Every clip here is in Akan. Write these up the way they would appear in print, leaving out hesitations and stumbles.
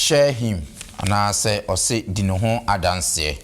Share him anaasɛ ɔse di ne ho adanseɛ.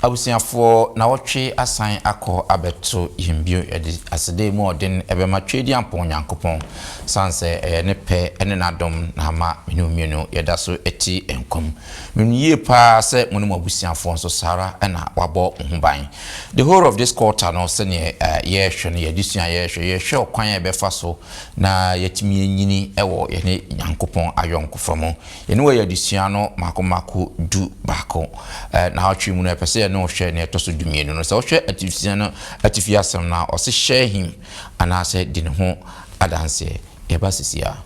Abusuafoɔ, nawɔtwe asan akɔ abɛto yɛn bio. Yɛde aseda emu ɔden ɛbɛma Tweediampɔn Nyankopɔn sane sɛ ɛyɛ ne pɛ ne n'adom na ama me ne wo mmienu yɛda so te nkwa mu. Menim yie paa sɛ mo ne mo abusuafoɔ nso saa ara na wabɔ mo ho ban. The whole of this quarter no sɛdeɛ yɛrehwɛ no, yɛn adesua a yɛrehwɛ, yɛrehwɛ ɔkwan a yɛbɛfa so na yɛatumi anyini wɔ yɛne Nyankopɔn ayɔnkofa mu. Yɛne wo ayɛ adesua no mmaako mmaako dubaako. Naawɔtwe mu no, yɛpɛ sɛ yɛne wo hwɛ nea ɛtɔ so dumienu no. Sɛ wohwɛ adesua no atifi asɛm no a, ɔse Share Him anaasɛ Di Ne Ho Adanseɛ. Yɛba sisi ara.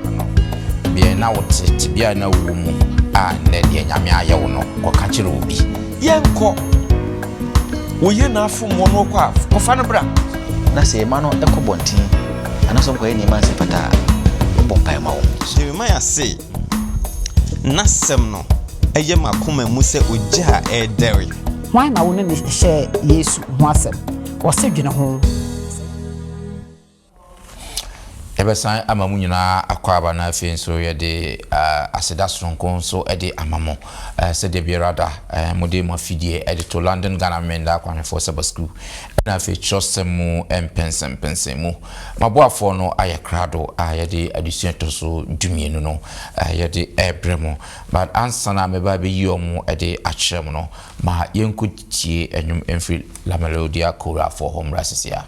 No, deɛ na wote, tebea a na wowɔ mu a nnɛ deɛ Nyame ayɛ wo no, kɔka kyerɛ obi. Yɛnkɔ. Wo yere na afom wo no kɔ a, kɔfa no bra. Na sɛ yɛn mma no kɔ bɔnten anaasɛ wɔkɔyɛ nneɛma a ɛnsɛ fata a, wɔbɔ mpae ma wɔn. Jeremiah se, N'asɛm no yɛ m'akoma mu sɛ ogya a ɛredɛre. Hwan na wo ne no hyɛɛ Yesu ho asɛm? Ɔse dwene ho. Yɛbɛsan ama mo nyinaa akwaaba na afei nso yɛde aseda soronko nso de ama mo sɛ da biara da mode mo afidie de to London Ghana Memenda Akwanhwɛfoɔ Saba Sukuu ɛna afei kyerɛwsɛm mu mpɛnsɛmpɛnsɛn mu. Maboafoɔ no ayɛ krado a yɛde adesua ɛtɔ so dumienu no yɛde rebrɛ mo. But ansa na mɛba abɛyi wɔn de akyerɛ mo no, ma yɛnkɔ tie nnwom mfiri La Melodia Choralfoɔ hɔ mmra sisi a.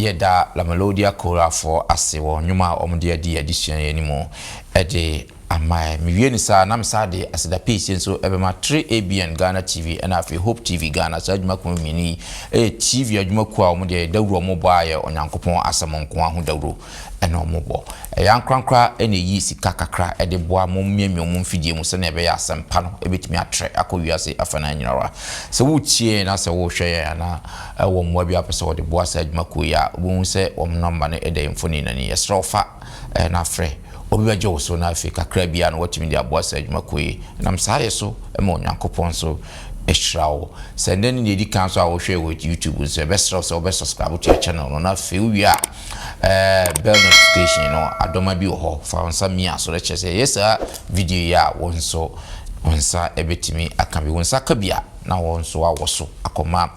Yɛda La Melodia Choralfoɔ ase wɔ nnwom a wɔde adi adesua yi anim de ama yɛn. Mewie no saa a, na mesan de aseda piesie nso bɛma 3ABN Ghana TV ɛna afei Hope TV Ghana. Saa adwumakuo mmienu yi yɛ TV adwumakuo a wɔn deɛ dawuro a wɔbɔ ara yɛ Onyankopɔn asɛm nko ara ho dawuro na wɔbɔ. Ɛyɛ ankorankora na ɛyi sika kakra de boa ma wɔmiamia wɔn mfidie mu sɛdeɛ ɛbɛyɛ a asɛmpa no bɛtumi atrɛ akɔ wiase afanan nyina ara. Sɛ woretie yɛn na sɛ worehwɛ yɛn anaa wɔ mmoa bi a wopɛ sɛ wɔde boa saa adwumakuo yi a, wobɛhu sɛ wɔn nɔmba no da yɛn mfonin no ani. Yɛsrɛ wo fa na frɛ. Obi bɛgye wo so na afei kakra biara no woatumi de aboa saa adwumakuo yi. Nam saa yɛ so ma Onyankopɔn nso hyira wo. Sɛ nnɛ ne deɛ ɛdi kan nso a wohwɛ wɔ YouTube nso, yɛbɛsrɛ wo sɛ wobɛ subscribe to yɛ channel no na afei wowie a bell notification no adɔma bi wɔ hɔ, fa wo nsa mia so na kyerɛ sɛ yɛyɛ saa video yi a wo nso wo nsa bɛtumi aka bi. Wo nsa ka bi a na wo nso awɔ so akɔma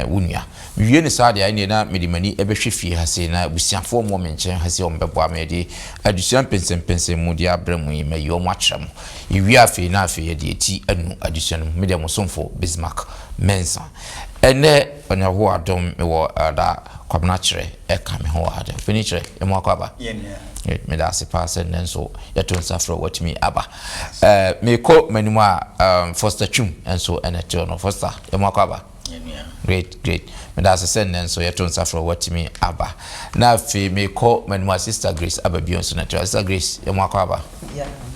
wo nua. Mewie no saa deɛ a, ɛnneɛ na mede m'ani bɛhwɛ fie ha sei, na abusuafoɔ a wɔwɔ me nkyɛn ha sei a wɔbɛboa me de adesua mpɛnsɛmpɛnsɛn mu de abrɛ mo yi, mayi wɔn akyerɛ mo. Yɛwie a afei na afei yɛde eti anu adesua no mu. Me deɛ mo somfo Bismarck Mensah. Ɛnnɛ Onyahoa adom mewɔ Elder Kwabena Kyerɛ ɛka me ho wɔ ha deɛ. Ɔpanin Kyerɛ, yɛma wakɔ aba? Meda ase paa sɛ nnɛ nso yɛto nsa frɛ wo watumi aba. Mekɔ m'anim a, Foster Twum nso ɛna ɛte hɔ no. Foster, yɛma wakɔ aba? Great great meda ase sɛ nnɛ nso yɛto nsa frɛ watumi aba na afei mekɔ m'anim a sister Grace aba bio nso na ɛtoa sister Grace yɛ mo akɔ aba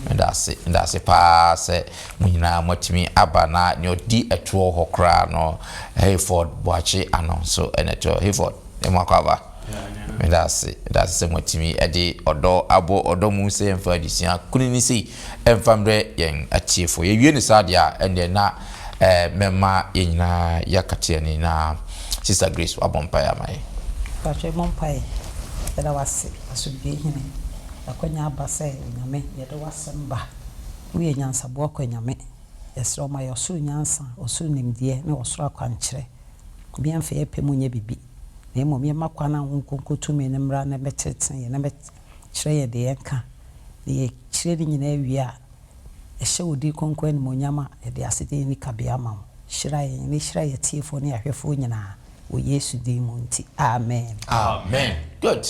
meda ase meda ase paa sɛ mo nyinaa moatumi aba na nea ɔdi ɛtoɔ hɔ koraa no Hayford Boakye ano nso ɛna ɛtoɔ Hayford yɛ mo akɔ aba Meda ase, meda ase sɛ moatumi de ɔdɔ abɔ ɔdɔ mu sɛ yɛmfa adesua kunini sei mfa mbrɛ yɛn atiefo. Yɛwie no saa deɛ a, ɛndeɛ na eh, mɛma yɛn nyinaa yɛakate yɛn ani na Sister Grace wabɔ mpaeɛ ama yɛn. Mpakyɛ yɛmmɔ mpaeɛ. Yɛda wo ase asomdwoe hene. Akwanya aba sɛ Onyame yɛde w'asɛm ba. Woyɛ nyansaboa kwa Nyame. Yɛsrɛ wo ma yɛ ɔsoro nyansa, ɔsoro nimdeɛ ne ɔsoro akwankyerɛ. Obiara mfa yɛn pɛ mu nyɛ biribi. na mmom yɛmma kwan na Honhom Kronkron tumi no mmra na ɛmmɛtenetene yɛn, na ɛmmɛkyerɛ yɛn deɛ yɛnka. Na yɛkyerɛ ne nyinaa wie a, yɛhyɛ wo din kronkron animuonyam a yɛde aseda nni kabea ma wo. Hyira yɛn, ne hyira yɛn atiefoɔ ne yɛn ahwɛfoɔ nyinaa, wɔ Yesu din mu nti, amen. Amen. Good.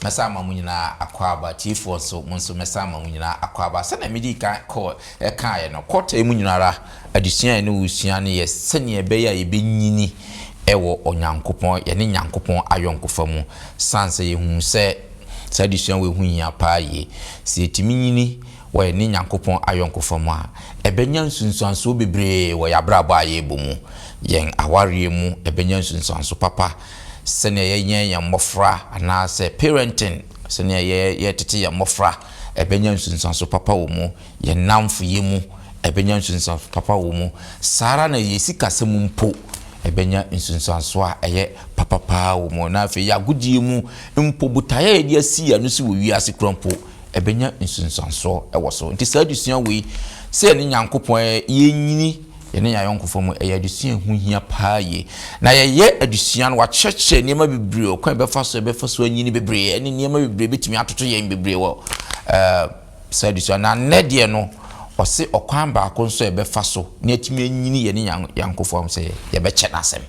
Mɛsan ama mo nyinaa akwaaba. Atiefoɔ nso, mo nso mɛsan ama mo nyinaa akwaaba. Sɛdeɛ medii kan kɔɔ ɛkaeɛ no, kɔɔta yi mu nyina ara, adesua a yɛne wo resua no yɛ sɛdeɛ ɛbɛyɛ a yɛbɛnyini wɔ Onyankopɔn, yɛne Nyankopɔn ayɔnkofa mu. Sane sɛ yɛhunu sɛ saa adesua wei ho hia paa yie. Sɛ yɛtumi nyini wɔ yɛne Nyankopɔn ayɔnkofa mu a, ɛbɛnya nsunsuansoɔ bebree wɔ yɛn abrabɔ a yɛrebɔ mu, yɛn awareɛ mu, ɛbɛnya nsunsuanso papa. Sɛnea yɛyɛn yɛn mmɔfra anaasɛ parenting, sɛnea yɛtete yɛn mmɔfra, ɛbɛnya nsunsuanso papa wɔ mu. Yɛn nnamfoyɛ mu, ɛbɛnya nsunsuanso papa wɔ mu. Saa ara na yɛn sikasɛm mu mpo, ɛbɛnya nsunsuanso a ɛyɛ papa paa wɔ mu. Na afei yɛn agodie mu mpo, botaeɛ a yɛde asi yɛn ano si wɔ wiase koraa mpo, ɛbɛnya nsunsuansoɔ wɔ so. Nti saa adesua wei, sɛ yɛne Nyankopɔn yɛnyini Yɛne yɛn ayɔnkofa mu, ɛyɛ adesua a ɛho hia paa yie. Na yɛyɛ adesua no, wɔakyerɛkyerɛ nneɛma bebree, ɔkwan a yɛbɛfa so, yɛbɛfa so anyini bebree, ɛne nneɛma bebree bɛtumi atoto yɛn bebree wɔ ɛɛ saa adesua. Na nnɛ deɛ no, ɔse ɔkwan baako nso a yɛbɛfa so na yɛatumi anyini yɛne yɛn ayɔnkofa mu sɛ yɛbɛkyɛ n'asɛm.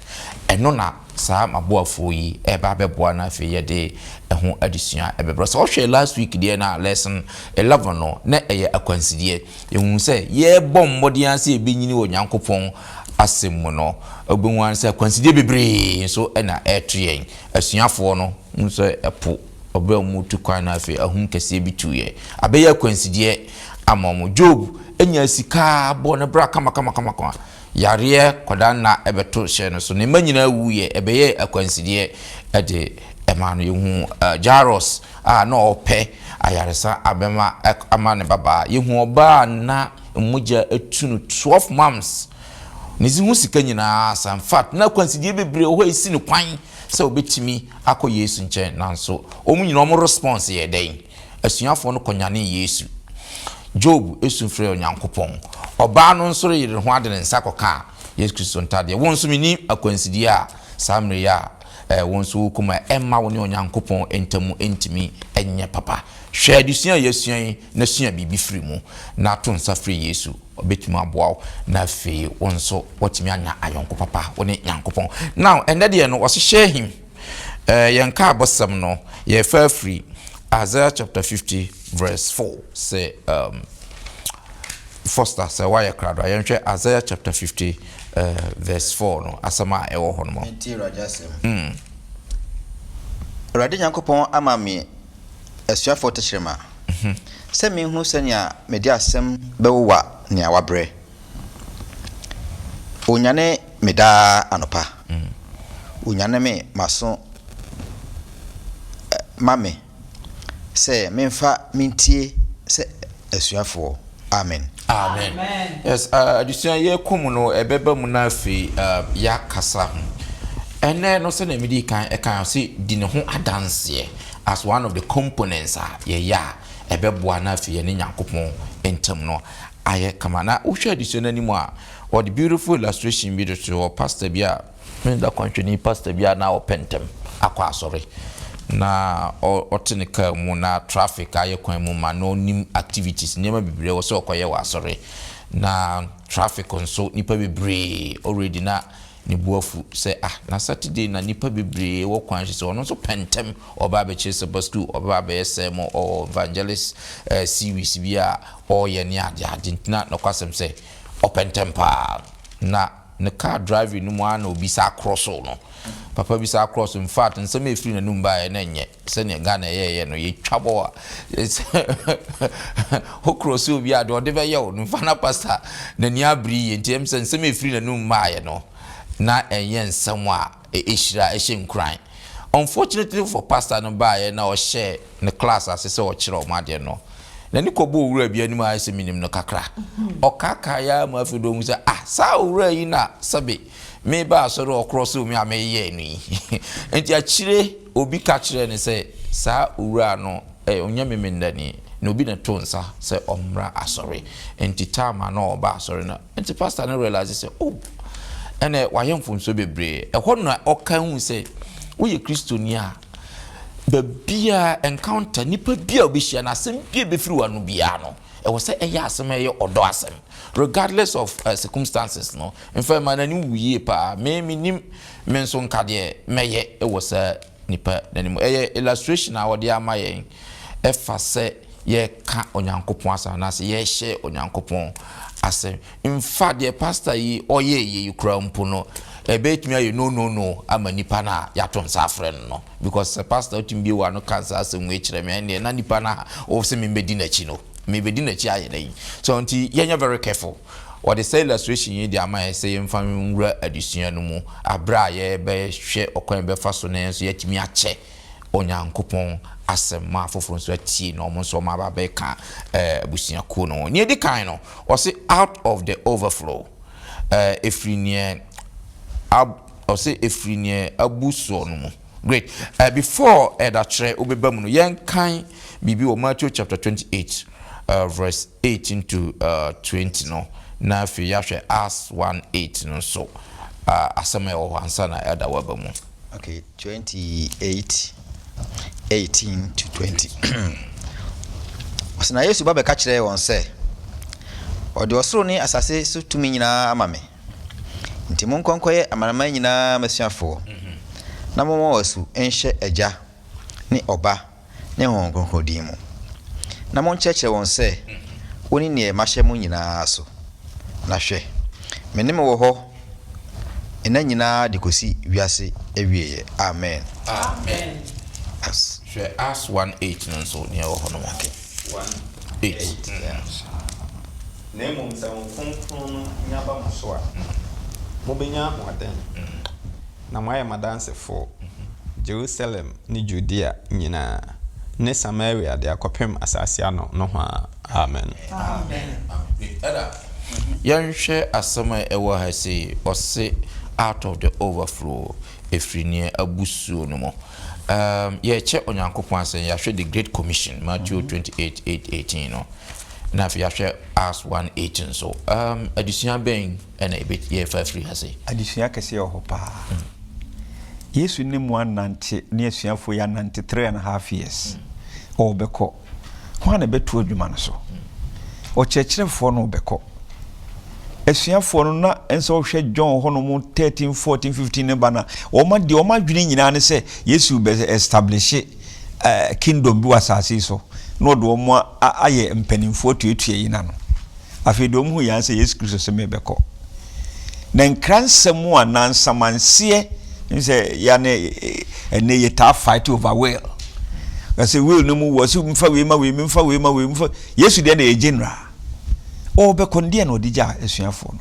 Ɛno na saa m'aboafoɔ yi ɛreba abɛboa na afei yɛde ɛho adesua ɛbɛbrɛ. Sɛ wohwɛ last week deɛ no a, lesson 11 no, na ɛyɛ akwansideɛ. Yɛhu sɛ yɛrebɔ mmɔden ara sɛ yɛbɛnyini wɔ Onyankopɔn asɛm mu no, wobɛhu ara sɛ akwansideɛ bebree nso na ɛreto yɛn. Asuafoɔ no hu sɛ ɛpo, ɔberɛ a wɔretu kwan no afei ahum kɛseɛ bi tuiɛ. Abɛyɛ akwansideɛ ama wɔn. Job nyaa sika bɔɔ ne bra kamakamakamakama. Yareɛ kɔda nna bɛto hyɛɛ no so. Ne mma nyinaa wuiɛ. Ɛbɛyɛɛ akwansideɛ de maa no. Yɛhu Jairus a na ɔrepɛ ayaresa abɛma ama ne babaa. Yɛhu ɔbaa a na mogya atu no 12 months. Ne ho sika nyinaa asa. In fact, na akwansideɛ bebree wɔ hɔ a ɛsi no kwan sɛ ɔbɛtumi akɔ Yesu nkyɛn. Nanso wɔn nyinaa wɔn response yɛ dɛn? Asuafoɔ no kɔnyanee Yesu. Job su frɛɛ Onyankopɔn. Ɔbaa no nso reyere ne ho ade ne nsa kɔkaa Yesu Kristo ntadeɛ. Wo nso menni akwansideɛ a saa mmerɛ yi a eh, wo nso wokɔ mu a ɛmma wo ne Onyankopɔn ntam ntumi nyɛ papa. Hwɛ adesua a yɛasua yi na sua biribi firi mu na to nsa frɛ Yesu. Ɔbɛtumi aboa wo na afei wo nso woatumi anya ayɔnko papa wo ne Nyankopɔn. Now ɛnnɛ deɛ no wɔse share him. Eh, yɛn nkaabɔsɛm no yɛrefa afiri Isaiah chapter 50 verse 4 sɛ um, Foster sɛ woayɛ krado a yɛnhwɛ Isaiah chapter 50 uh, verse 4 no asɛm a ɛwɔ hɔ no mu. Mentie Awurade asɛm. Awurade Nyankopɔn ama me asuafoɔ tɛkyerɛma, sɛ menhunu sɛnea mede asɛm bɛwowa nea wabrɛ. Onyane me daa anɔpa. Onyane me m'aso ma me sɛ memfa mentie sɛ asuafoɔ. Amen. Amen. Yes, adesua yɛkɔ mu no ɛbɛba mu na afei yɛakasa ho. Ɛnɛ no sɛnea medi kan ɛka sɛ di ne ho adanseɛ as one of the components a yɛyɛ a ɛbɛboa na afei yɛne Nyankopɔn ntam no ayɛ kama. Na wohwɛ adesua no anim a, wɔde beautiful illustration bi de to hɔ. Pastor bi a, me da kwanhwɛni pastor bi a na ɔpɛ ntɛm akɔ asɔre. Na ɔte ne kaa mu na traffic ayɛ kwan mu ma na ɔnim activities, nneɛma bebree wɔ sɛ ɔkɔyɛ wɔ asɔre. Na traffic nso, nnipa bebree already na Ne bo afu sɛ ah na Saturday na nnipa bebree wɔ kwan so sɛ ɔno nso pɛ ntɛm ɔba abɛkyerɛ Sabbath school, ɔbɛba abɛyɛ sermon, ɔwɔ evangelist eh, series bi a ɔreyɛ ne ade ade nti na nokwasɛm sɛ ɔpɛ ntɛm paa. Na ne car driving no mu ara na obi saa krɔso no. Papa bi saa krɔso, in fact nsɛm a ɛfiri n'anum baeɛ na ɛnyɛ sɛdeɛ Ghana ɛyɛɛyɛ no, yɛtwa bɔ a wo krɔso obi a deɛ ɔde bɛyɛ wo no mfa na pastor n'ani abere yie nti ɛm sɛ nsɛm a ɛfiri n'anum baeɛ no na ɛnyɛ nsɛm a ɛhyira ɛhyɛ nkuran. Unfortunately for pastor no baeɛ na ɔhyɛɛ ne class ase sɛ ɔkyerɛ wɔn adeɛ no, n'ani kɔbɔɔ owura bi anim a ayɛ sɛ menim no kakra. Ɔkaakaeɛ ara mu afei de ɔhu sɛ ah saa owura yi na sɛbe meba asɔre ɔkrɔsoo me a meyɛɛ no yi. Nti akyire obi ka kyerɛɛ no sɛ saa owura no eh, ɔnyɛ Memendani, na obi na ɛtoo nsa sɛ ɔmmra asɔre. Nti time a na ɔreba asɔre no, nti pastor no realise sɛ oh, ɛnɛ wayɛ mfomsoɔ bebree. Ɛhɔ na ɔka hu sɛ woyɛ Kristoni a, baabiara encounter nipa bi a wobɛhyia no, asɛm bi a ɛbɛfiri w'ano biara no, ɛwɔ sɛ ɛyɛ asɛm a ɛyɛ ɔdɔ asɛm regardless of circumstances no. Mfa ɛma n'ani wu yie paa. Me menim me nso nka deɛ mɛyɛ wɔ saa nipa n'anim. Ɛyɛ illustration a wɔde ama yɛn ɛfa sɛ yɛreka Onyankopɔn asɛm anaasɛ yɛrehyɛ Onyankopɔn asɛm. Mfa deɛ pastor yi ɔyɛeɛ yi koraa mpo no, ɛbɛtumi ayɛ no no no ama nipa no a yɛato nsa afrɛ no no. Because sɛ pastor wotumi bue w'ano ka saa asɛm wei kyerɛ me a, ɛnneɛ na nipa no a ɔwɔ sɛ mebɛdi n'akyi no, mebɛdi n'akyi ayɛ dɛn? So nti yɛnyɛ very careful. Wɔde saa illustration yi de ama yɛn sɛ yɛmfa nwura adesua no mu bere a yɛrebɛhwɛ ɔkwan a yɛbɛfa so na yɛn nso yɛatumi akyɛ Onyankopɔn asɛm ma afoforo nso atie na wɔn nso wɔaba abɛka abusuakuo no ho. Nea edi kan no, ɔse out of the overflow, ɛfiri nea ab ɔse ɛfiri nea abu soɔ no mu. Great. Before ɛdakyerɛ wobɛba mu no, yɛnkan biribi wɔ Matthew chapter 28 verse 18 to 20 no, na afei yɛahwɛ Acts 1 8 no nso asɛm a ɛwɔ hɔ ansa na Elder waba mu. Okay, 28 18 to 20. Ɔsɛ na Yesu ba bɛka kyerɛɛ wɔn sɛ, Ɔde ɔsoro ne asase so tumi nyinaa ama me. Nti monkɔ nkɔyɛ amanaman nyinaa m'asuafoɔ, na momma wɔn asu nhyɛ Agya ne Ɔba ne Honhom Kronkron din mu, na monkyerɛkyerɛ wɔn sɛ wonni neɛ mahyɛ mo nyinaa so. Na hwɛ, me ne mo wɔ hɔ nna nyinaa de kɔsi wiase awieɛ. Amen. Amen. As. Hwɛ Acts 1:8 no nso, nea ɛwɔ hɔ no. Okay. 1:8. Na mmom sɛ Honhom Kronkron no nya ba mo so a, mobɛnya ahoɔden. Na moayɛ m'adansefoɔ, Jerusalem ne Judea nyinaa, ne Samaria de akɔpem asase ano nohoa. Amen. Amen. Ɛna yɛnhwɛ asɛm a ɛwɔ ha sei, ɔse out of the overflow, ɛfiri neɛ abu suo no mu. Um, yɛrekyɛ Onyankopɔn asɛm, yɛahwɛ the Great Commission, Matthew 28, 8, 18 no. Na afei yɛahwɛ Acts 1 8 nso. Um, adesua bɛn na yɛfa afiri ha sei? Adesua kɛseɛ wɔ hɔ paa. Yesu ne mu anante ne asuafoɔ yi anante 3½ years. Ɔrebɛkɔ. Hwan na ɛbɛto adwuma no so? Ɔkyerɛkyerɛfoɔ no rebɛkɔ. Asuafoɔ no na ɛnsɛ wohwɛ John hɔ nom 13, 14, 15 ne ba no a, wɔn deɛ wɔn adwene nyinaa ne sɛ Yesu bɛ establish eh, kingdom bi wɔ asase yi so na ɔde wɔn ayɛ mpanimfoɔ atuatua yi n'ano. Afei deɛ wɔn hu yɛn sɛ Yesu Kristo sɛ mebɛkɔ. Na nkransɛm a na nsamanseɛ sɛ yɛne ɛnɛ yɛtaa fight over will. Wɔsɛ will no mu wɔ sɛ mfa wei ma wei mfa wei ma wei mfa Yesu deɛ na ɛyɛ general. Ɔrebɛkɔ no deɛ na ɔde gya asuafoɔ no.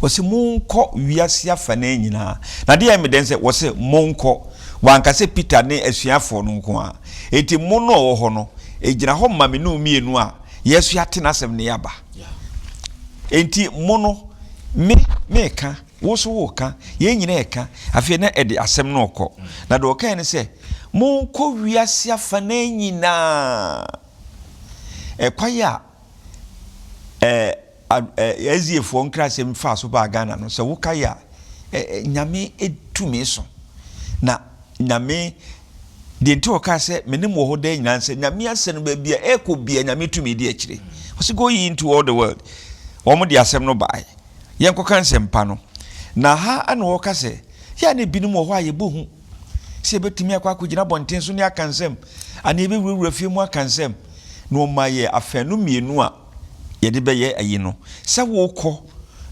Wɔsɛ monkɔ wiase afanan nyinaa. Na deɛ ɛmɛ dɛn sɛ wɔsɛ monkɔ. Wanka sɛ Peter ne asuafoɔ no nko ara. Enti mo no a ɔwɔ hɔ no, ɛgyina hɔ ma me ne wo mmienu a yɛn nso yɛate n'asɛm no yɛaba. Enti mo no, me meka, wo nso woreka, yɛn nyinaa reka. Afei na ɛde asɛm no rekɔ. Na deɛ ɔkae ne sɛ, monkɔ wiase afanan nyinaa. Ɛkwan a ɛɛ SDA foɔ nkrasɛm faa so baa Ghana no, sɛ wokae a, Nyame tumi so. Na Nyame, deɛ nti ɔkaa sɛ, me ne mo wɔ hɔ daa nyinaa sɛ, Nyame asɛm no baabi a ɛkɔ bia Nyame tumi di akyire. Ɔse go ye into all the world. Wɔn de asɛm no bae. Yɛnkɔka nsɛmpa no. Na ha na ɔka sɛ, yɛ a na ebinom wɔ hɔ a yɛbɔ hu sɛ yɛbɛtumi akɔ akɔgyina abɔnten so ne aka nsɛm, anaa yɛbɛwurawura fie mu aka nsɛm. Na ɔma yɛ afanu mmienu a yɛde bɛyɛ ayi no, sɛ wokɔ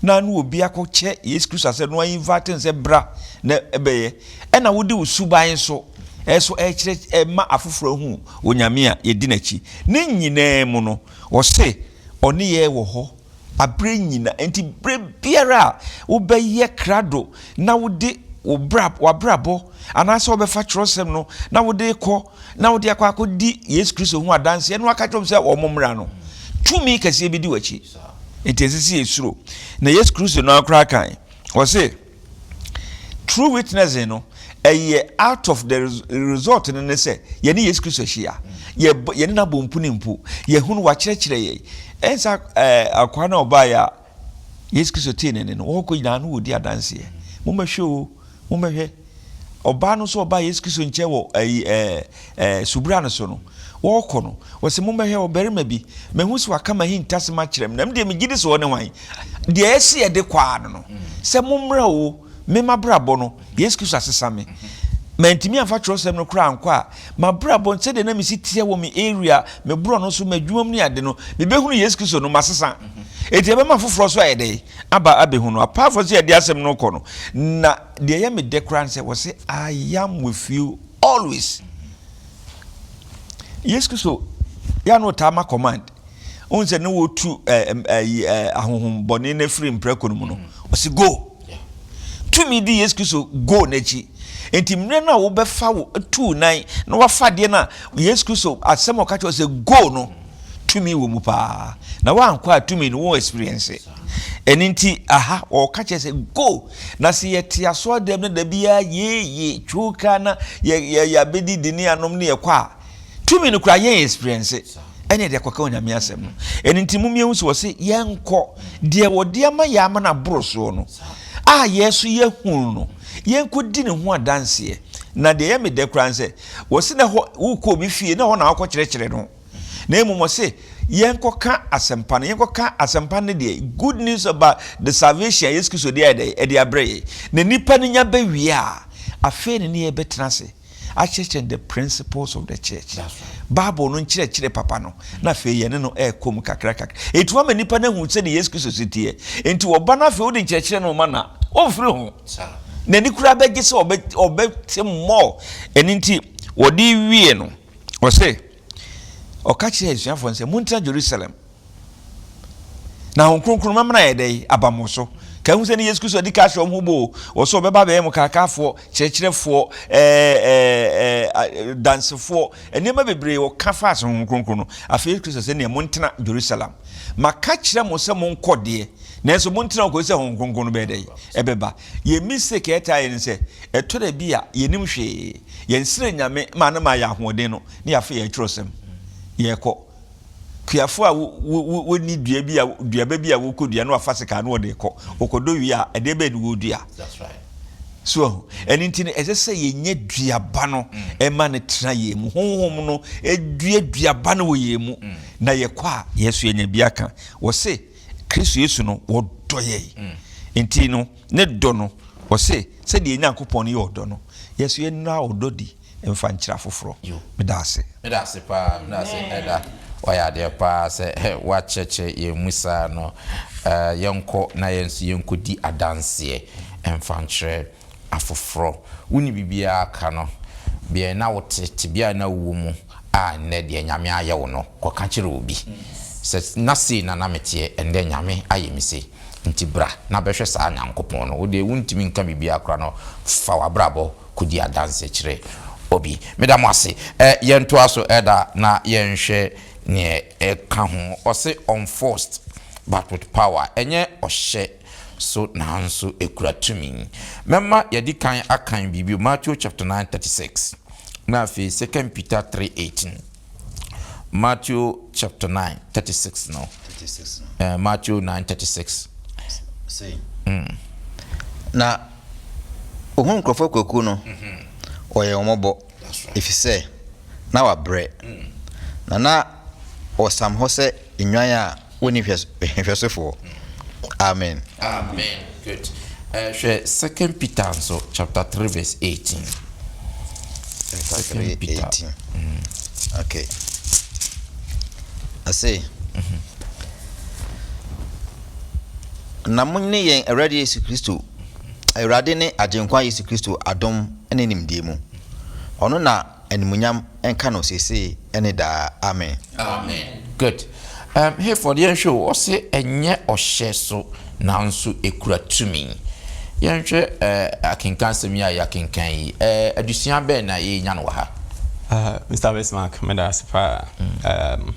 na ne obi akɔkyɛ Yesu Kristo asɛ na wainvite no sɛ bra na ɛbɛyɛ, ɛna wode wo suban nso ɛso ɛkyerɛ ɛma afoforɔ ahu Onyame a yɛdi n'akyi. Ne nyinaa mu no, ɔse ɔne yɛ wɔ hɔ aberɛ nyina. Enti berɛ biara a wobɛyɛ krado na wode wo bra w'abrabɔ anaasɛ wobɛfa kyerɛwsɛm no na wode rekɔ na wode akɔ akɔdi Yesu Kristo ho adanseɛ na waka kyerɛ wɔn sɛ wɔn mmra no, tumi kɛseɛ bi di w'akyi. Enti ɛsɛ sɛ yɛsuro. Na Yesu Kristo no ara koraa kae, ɔse, True witnessing no, ɛyɛ out of the result no ne sɛ yɛne Yesu Kristo ahyia, yɛne no abɔ mpu ne mpu, yɛhunu wakyerɛkyerɛ yɛn. Ɛnsa ɛɛ akwaa no a ɔbaeɛ a Yesu Kristo tee ne nne no, wɔkɔ nyinaa no wɔdi adanseɛ. Mommɛhwɛ o, mommɛhwɛ. Ɔbaa no nso ɔbaa Yesu Kristo nkyɛn wɔ ɛyi ɛɛ ɛɛ subura no so no, wɔrekɔ no, wɔsɛ mommɛhwɛ ɔbarima bi, mahu sɛ waka m'ahintasɛm akyerɛ me, na me deɛ megye di sɛ ɔne hwan? Deɛ ɛsɛ yɛde kɔ ara no no, sɛ mommra o, me m'abrabɔ no, Yesu Kristo asesa me. Mantumi amfa kyerɛwsɛm no koraa ankɔ a, m'abrabɔ, sɛdeɛ na mesi teɛ wɔ me area, me borɔno so, m'adwuma mu ne ade no, mebɛhunu Yesu Kristo no, masesa. Enti ɛbɛma afoforɔ nso ayɛ dɛn? Aba abɛhu no. Apart from sɛ yɛde asɛm no rekɔ no, na deɛ ɛyɛ me dɛ koraa ne sɛ, wɔse, I am with you always. Yesu Kristo, yɛ a na ɔtaa ma command. Wohu sɛ ne wɔtu ahohom bɔne no afiri mprako no mu no, ɔse go. Tumi di Yesu Kristo go n'akyi. Nti mmerɛ no a wobɛfa wo tuu nan na wafa adeɛ no a Yesu Kristo asɛm a ɔka kyerɛ sɛ go no, tumi wɔ mu paa. Na woankɔ a tumi no wo experience. Ɛno nti aha ɔka kyerɛ sɛ go. Na sɛ yɛte asɔre dɛm no da biara yee twoo na yɛ yɛ yɛabɛdidi ne anom ne yɛkɔ a, tumi no koraa yɛn experience ɛne ɛde akɔka Onyame asɛm no. Ɛno nti mom yɛhu sɛ wɔse yɛnkɔ deɛ wɔde ama yɛ ama no aboro soɔ no a yɛ so yɛhunu no, yɛnkɔdi ne ho adanseɛ. Na deɛ ɛyɛ me dɛ koraa ne sɛ wɔse na hɔ wokɔ obi fie na hɔ na wokɔ kyerɛkyerɛ no, na mmom wɔse yɛnkɔka asɛmpa no. Yɛnkɔka asɛmpa no deɛ, good news about the salvation a Yesu Kristo de ayɛ dɛ ɛde abrɛ yɛ. Na nipa no nya bɛwie a, afei ne ne yɛbɛtena ase akyerɛkyerɛ the principles of the church. Bible no nkyerɛkyerɛ papa no, na afei yɛne no ɛrekɔ mu kakra kakra. Enti wama nipa no ahu sɛdeɛ Yesu Kristo si teɛ. Enti wɔba no afei wode nkyerɛkyerɛ no ma na ɔmfiri ho. N'ani koraa bɛgye sɛ ɔbɛte mmɔɔ. Ɛno nti wɔde wie no, ɔse ɔka kyerɛɛ asuafoɔ no sɛ montena Jerusalem na Honhom Kronkron mɛmena yɛ dɛ aba mo so. Ka hu sɛ ne Yesu Kristo adi ka ahyɛ wɔn ho bɔ o, ɔsɛ ɔbɛba abɛyɛ mo kaakaafoɔ, kyerɛkyerɛfoɔ, ɛɛ ɛɛ dansefoɔ, nneɛma bebree ɔka fa ase Honhom Kronkron no. Afei Yesu Kristo sɛ nea montena Jerusalem. Maka kyerɛ mo sɛ monkɔ deɛ, nanso montena hɔ kɔsi sɛ Honhom Kronkron no bɛyɛ dɛ ɛbɛba. Yɛn mistake a ɛtaa yɛ ne sɛ, ɛtɔ da bi a yɛnim hwee, yɛnsrɛ Nyame ma no ma yɛ ahoɔden no, ne yɛafa yɛn twerɛsɛm yɛkɔ. Kuafoɔ a wɔnni dua bi a duaba bi a wɔkɔdua na wafa sekan na wɔde rekɔ. Wɔkɔdɔ wie a, ɛdeɛ bɛn na wɔredua? So ahu? Ɛno nti no, ɛsɛ sɛ yɛnya duaba no mm. ma no tena yɛn mu. Honhom no dua duaba no wɔ yɛn mu. Mm. Na yɛkɔ a, yɛn so yɛnya bi aka. Wɔse Kristo Yesu no, wɔdɔ yɛn. Mm. Nti no, ne dɔ no, wɔse sɛdeɛ Nyankopɔn no yɛ ɔdɔ no, yɛn so yɛnna ɔdɔ di mfa nkyerɛ afoforɔ. Meda ase. Meda ase paa, meda ase Elder. Wayɛ adeɛ paa sɛ woakyerɛkyerɛ yɛn mu saa no. Yɛnkɔ na yɛn nso yɛnkɔdi adanseɛ mfa nkyerɛ afoforɔ. Wonni biribiara ka no, deɛ na wote, tebea a na wowɔ mu a nnɛ deɛ Nyame ayɛ wo no, kɔka kyerɛ obi. Sɛ na sei na na meteɛ, ɛnnɛ Nyame ayɛ me sei. Nti bra na bɛhwɛ saa Nyankopɔn no. Wo deɛ wontumi nka biribiara koraa no, fa w'abrabɔ kɔdi adanseɛ kyerɛ obi. Meda mo ase. Ɛ, yɛntoa so ɛda na yɛnhwɛ neɛ ɛka ho. Ɔse unforced but with power. Ɛnyɛ ɔhyɛ so nanso ɛkura tumi. Mɛma yɛadi kan akan biribi, Matthew chapter 9 36, na afei Second Peter 3 18. Matthew chapter 9 36 no. 36 no. Uh, Matthew 9 36. Sei. Na ohuu nkurɔfoɔ akuakuo no, ɔyɛɛ wɔn mmɔbɔ, ɛfiri sɛ na wɔabrɛ, na na wɔsam hɔ sɛ nnwan a wɔnni hwɛsofoɔ. Amen. Amen. Good. Hwɛ Second Peter nso chapter 3 verse 18. Chapter 3 18. Okay. Ɔse. Na mo ne yɛn Awurade Yesu Kristo, Awurade ne Agyenkwa Yesu Kristo adom ne nimdeɛ mu. Ɔno na animuonyam nka no seesei ne daa. Amen. Amen. Good. Um, Hayford, yɛnhwɛ o, ɔse ɛnyɛ ɔhyɛ so nanso ekura tumi. Yɛnhwɛ uh, akenkan asɛm yi a yɛakenkan yi. Uh, adesua bɛn na yɛnya no wɔ ha? Mister Bismarck, meda ase paa. Um,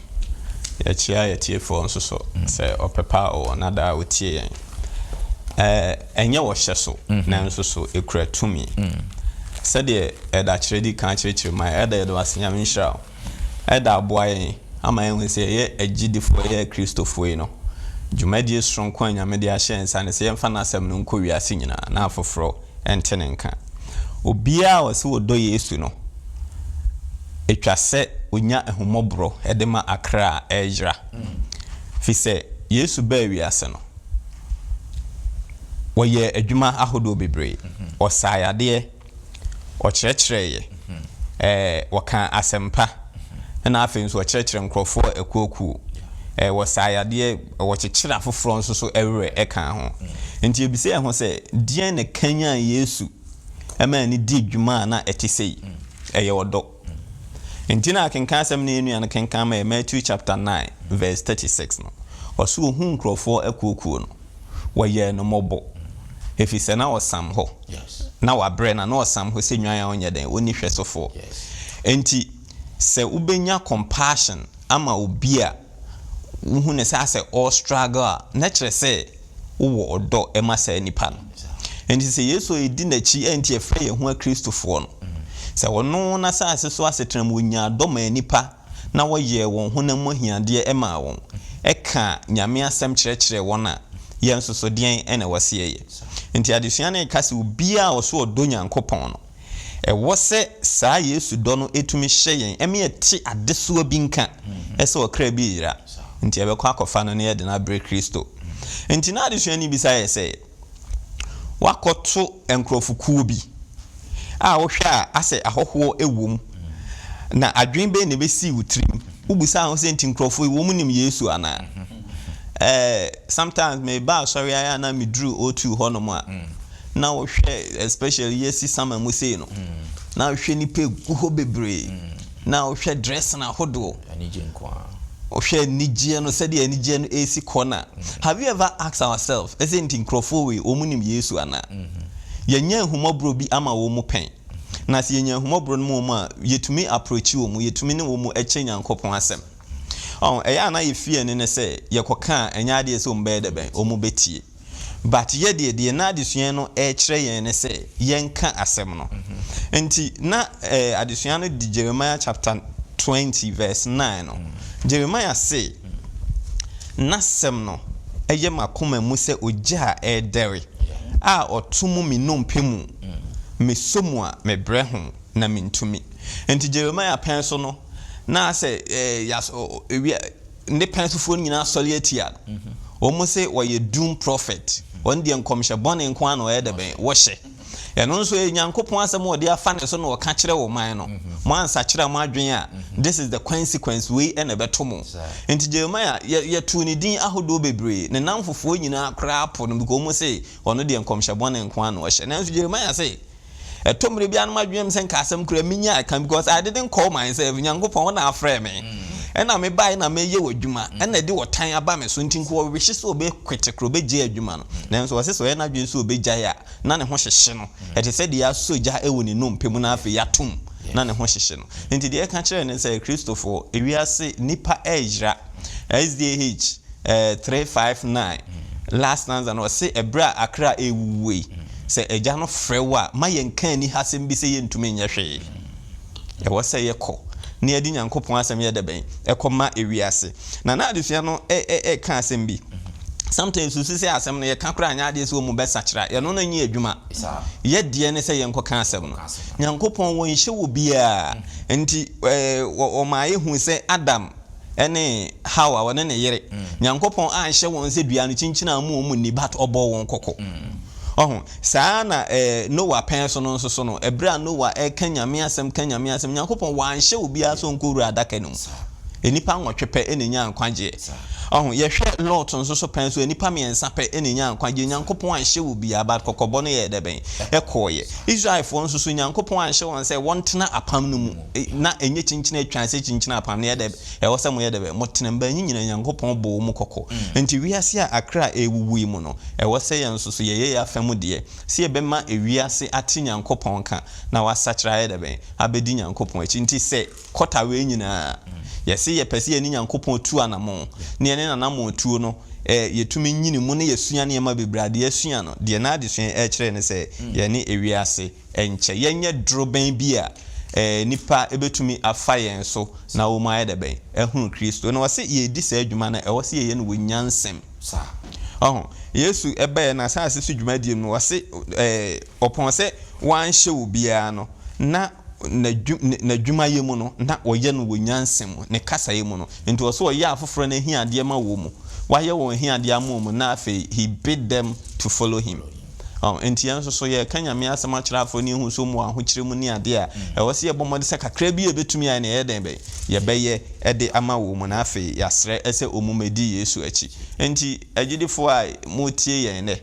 yɛkyea yɛtiefoɔ nso so sɛ ɔpɛ pa a ɔwɔ na daa ɔtie yɛn. Eh, ɛnyɛ ɔhyɛ so, nanso so ɛkura tumi. Sɛdeɛ Ɛda kyerɛ di kan kyerɛkyerɛ mu a, Ɛda yɛda wo ase, Nyame nhyira wo. Ɛda aboa yɛn ama yɛahu sɛ yɛyɛ agyidifoɔ, yɛyɛ Akristofoɔ yi no, dwumadie soronko a Nyame de ahyɛ yɛn nsa ne sɛ yɛmfa N'asɛm no nkɔ wiase nyinaa na afoforɔ nte Ne nka. Obiara a ɔse ɔdɔ Yesu no, ɛtwa sɛ ɔnya ahummɔborɔ de ma akra a ɛreyera. Firi sɛ Yesu baa wiase no, ɔyɛɛ adwuma ahodoɔ bebree. Ɔsaa yadeɛ, ɔkyerɛkyerɛeɛ, ɛɛ, ɔkaa asɛmpa, ɛna afei nso ɔkyerɛkyerɛ nkurɔfoɔ akuokuo. Ɛɛ, wɔsaa yadeɛ, wɔkyekyere afoforɔ nso so werɛ ɛkaa ho. Nti yɛbisa yɛn ho sɛ, deɛn na ɛkanyan Yesu ma ne dii dwuma a na ɛte sei? Ɛyɛ ɔdɔ. Nti na akenkan asɛm no yɛn nua no kenkan ma yɛ Matthew chapter 9 verse 36 no, ɔse ohuu nkurɔfoɔ akuokuo no, wɔyɛɛ no mmɔbɔ, ɛfiri sɛ na ɔsam hɔ, na wabrɛ na na ɔsam hɔ sɛ nnwan a ɔnyɛ dɛn, ɔnni hwɛsofoɔ. Enti sɛ wobɛnya compassion ama obi a wohu no sɛ asɛ ɔɔ struggle a, na kyerɛ sɛ wowɔ ɔdɔ ma saa nipa no. Enti sɛ Yesu a yɛdi n'akyi a enti yɛfrɛ yɛn ho Akristofoɔ no, sɛ ɔno n'asase so asetena mu ɔnyaa dɔ maa nnipa na ɔyɛɛ wɔn honam mu ahiadeɛ maa wɔn, ɛkaa Nyame asɛm kyerɛkyerɛɛ wɔn a, yɛn nso so deɛn na ɛwɔ sɛ yɛyɛ? Enti adesua no reka sɛ obiara a ɔso ɔdɔ Nyankopɔn no, Ɛwɔ sɛ saa Yesu dɔ no tumi hyɛ yɛn ma yɛte adesoa bi nka sɛ ɔkra bi reyera, nti yɛbɛkɔ akɔfa no na yɛde no abrɛ Kristo. Nti na adesua no bisa yɛ sɛ, Woakɔto nkurɔfokuo bi a wohwɛ a asɛ ahɔhoɔ wom, na adwene bɛn na ɛbɛsii wo tirim? Wobisaa ho sɛ, nti nkurɔfoɔ yi wɔn nim Yesu anaa? Eh, sometimes meba asɔre ayɛ a na meduru O2 hɔnom a, na wohwɛ especially yɛsi summer mu sei no na wohwɛ nipa egu hɔ bebree na wohwɛ dressing ahodoɔ wohwɛ anigyeɛ no sɛdeɛ anigyeɛ no esi kɔ na have you ever asked ourselves ɛsɛ nti nkurɔfoɔ wei wɔn nim Yesu anaa yɛnyɛ ahummɔborɔ bi ama wɔn mu pɛn na sɛ yɛnya ahummɔborɔ no mu wɔn a yɛtumi approach wɔn yɛtumi ne wɔn kyɛ Nyankopɔn asɛm ɔn ɛyɛ a na yɛ fear ne ne sɛ yɛkɔka a ɛnyɛ adeɛ sɛ wɔn bɛyɛ dɛ bɛn wɔn bɛtie. But yɛ deɛ, deɛ na adesua no rekyerɛ yɛn ne sɛ yɛnka asɛm no. Nti na eh, adesua no de Jeremiah chapter 20 verse 9 no. Jeremiah se, N'asɛm no yɛ m'akoma mu sɛ ogya a ɛredɛre a ɔto mu me nnompe mu. Mesɔ mu a, mebrɛ ho, na mintumi. Enti Jeremiah pɛn so no, na asɛ ɛɛ ne pɛn sofoɔ no nyinaa asɔre atia no. Wɔn se ɔyɛ doom prophet. Wɔn deɛ nkɔmhyɛ bɔne nko ara na ɔyɛ dɛbɛn? Wɔhyɛ. Ɛno nso ɛyɛ Nyankopɔn asɛm a ɔde afa ne so na ɔka kyerɛ wo man no. Mo ansakyera mo adwene a, this is the consequence, wei na ɛbɛto mo. Nti Jeremiah, yɛ, yɛtoo ne din ahodoɔ bebree. Ne nnamfofoɔ nyinaa koraa po no because wɔn se ɔno deɛ nkɔmhyɛ bɔne nko ara na ɔhyɛ. Nanso Jeremiah se, Ɛtɔ mmerɛ bi a na m'adwene yɛ me sɛ nka asɛm koraa menyaa ka because I didn't call myself, Nyankopɔn wo na afrɛ me. Ɛna mebaeɛ na meyɛ w'adwuma, ɛna ɛde ɔtan aba me so nti nka ɔwehye sɛ ɔbɛkwete koraa ɔbɛgyae adwuma no. Nanso ɔse sɛ ɔyɛ n'adwene sɛ ɔbɛgyae a, na ne ho hyehye no. Ɛte sɛ deɛ yɛasɔ gya wɔ ne nnompe mu na afei yɛato mu, na ne ho hyehye no. Enti deɛ ɛka kyerɛ ne sɛ, Kristofoɔ, ewiase nnipa reyera. SDH 359, last stanza no, ɔse ɛberɛ a akra rewuwuo yi, sɛ Agya no frɛ wo a, ma yɛnka anihasɛm bi sɛ yɛntumi nyɛ hwee. Ɛwɔ sɛ yɛkɔ na yɛde Nyankopɔn asɛm yɛ dɛbɛn? Ɛkɔma ewiase. Na na adesua no reka asɛm bi. Sometimes susu sɛ asɛm no yɛka koraa nyɛ adeɛ sɛ wɔn bɛsakyera. Yɛno no nyɛ adwuma. Yɛ deɛ ne sɛ yɛnkɔka asɛm no. Nyankopɔn wɔnhyɛ wɔ biara. Nti wɔmaa yɛhu sɛ Adam ne Hawa wɔne ne yere, Nyankopɔn anhyɛ wɔn sɛ dua no kyinkyin a wɔn nni but ɔbɔɔ wɔn kɔkɔ. Ɔho, saa ara na eh, Noah pɛn so no nso so no, ɛberɛ a Noah ɛreka Nyame asɛm, ka Nyame asɛm, Nyankopɔn wanhyɛ obiara sɛ ɔnkɔ wura adaka no mu. Nnipa nwɔtwe pɛ na ɛnyaa nkwagyeɛ. Ɔho, yɛhwɛ Lot nso so pɛn so a, nnipa mmiɛnsa pɛ na ɛnyaa nkwagyeɛ. Nyankopɔn anhyɛ obiara, but kɔkɔbɔ no yɛɛ dɛbɛn? Ɛkɔeɛ. Israelfoɔ nso so, Nyankopɔn anhyɛ wɔn sɛ wɔntena apam no mu, na ɛnyɛ kyinkyin atwan sɛ kyinkyin apam no yɛ dɛ, Ɛwɔ sɛ moyɛ dɛ bɛn? Motena mu. Bɛn nyina Nyankopɔn bɔɔ mu kɔkɔ. Ntsi wiase a akra a erewuwu yi mu no, ɛwɔ sɛ yɛn so so yɛyɛ yɛn afa mu deɛ, sɛ yɛbɛma ewiase ate Nyankopɔn nka na wɔasakyera ayɛ dɛ bɛn? Abɛdi Nyankopɔn akyi. Ntsi sɛ kɔta wei nyina yɛse yɛpɛ sɛ yɛne Nyankopɔn tu anamɔn, na yɛne N'anamɔn tuo no, yɛtumi nyini mu na yɛsua nneɛma bebree a, deɛ yɛasua no, deɛ n'adesua yi ɛrekyerɛ ne sɛ yɛne ewiase Ɛnkyɛ yɛnyɛ dorobɛn bi a nnipa bɛtumi afa yɛn so na wɔayɛ dɛ bɛn? Ahunu Kristo. Na ɔse yɛredi saa adwuma no a, ɛwɔ sɛ yɛyɛ no wɔ nyansam. Ɔho, Yesu baeɛ n'asase so dwumadie mu no, ɔse ɔpɔn sɛ wanhyɛ obiara no, na n'adwumayɛ mu no, na ɔyɛ no wɔ nyansa mu, ne kasaeɛ mu no. Nti ɔse ɔyɛ afoforɔ no ahiadeɛ ma wɔn mu. Wayɛ wɔn ahiadeɛ ama wɔn mu, na afei he bid them to follow him. Ɔn, enti yɛn nso so, yɛreka Nyame asɛm akyerɛ afoforɔ na yɛhu sɛ wɔn wɔ ahokyerɛ mu ne adeɛ a, ɛwɔ sɛ yɛbɔ mmɔden sɛ kakra bi a yɛbɛtumi ayɛ no, yɛyɛ dɛn bɛn? Yɛbɛyɛ de ama wɔn, na afei yɛasrɛ sɛ wɔn mmɛdi Yesu akyi. Enti, agyidifoɔ a moretie yɛn nnɛ,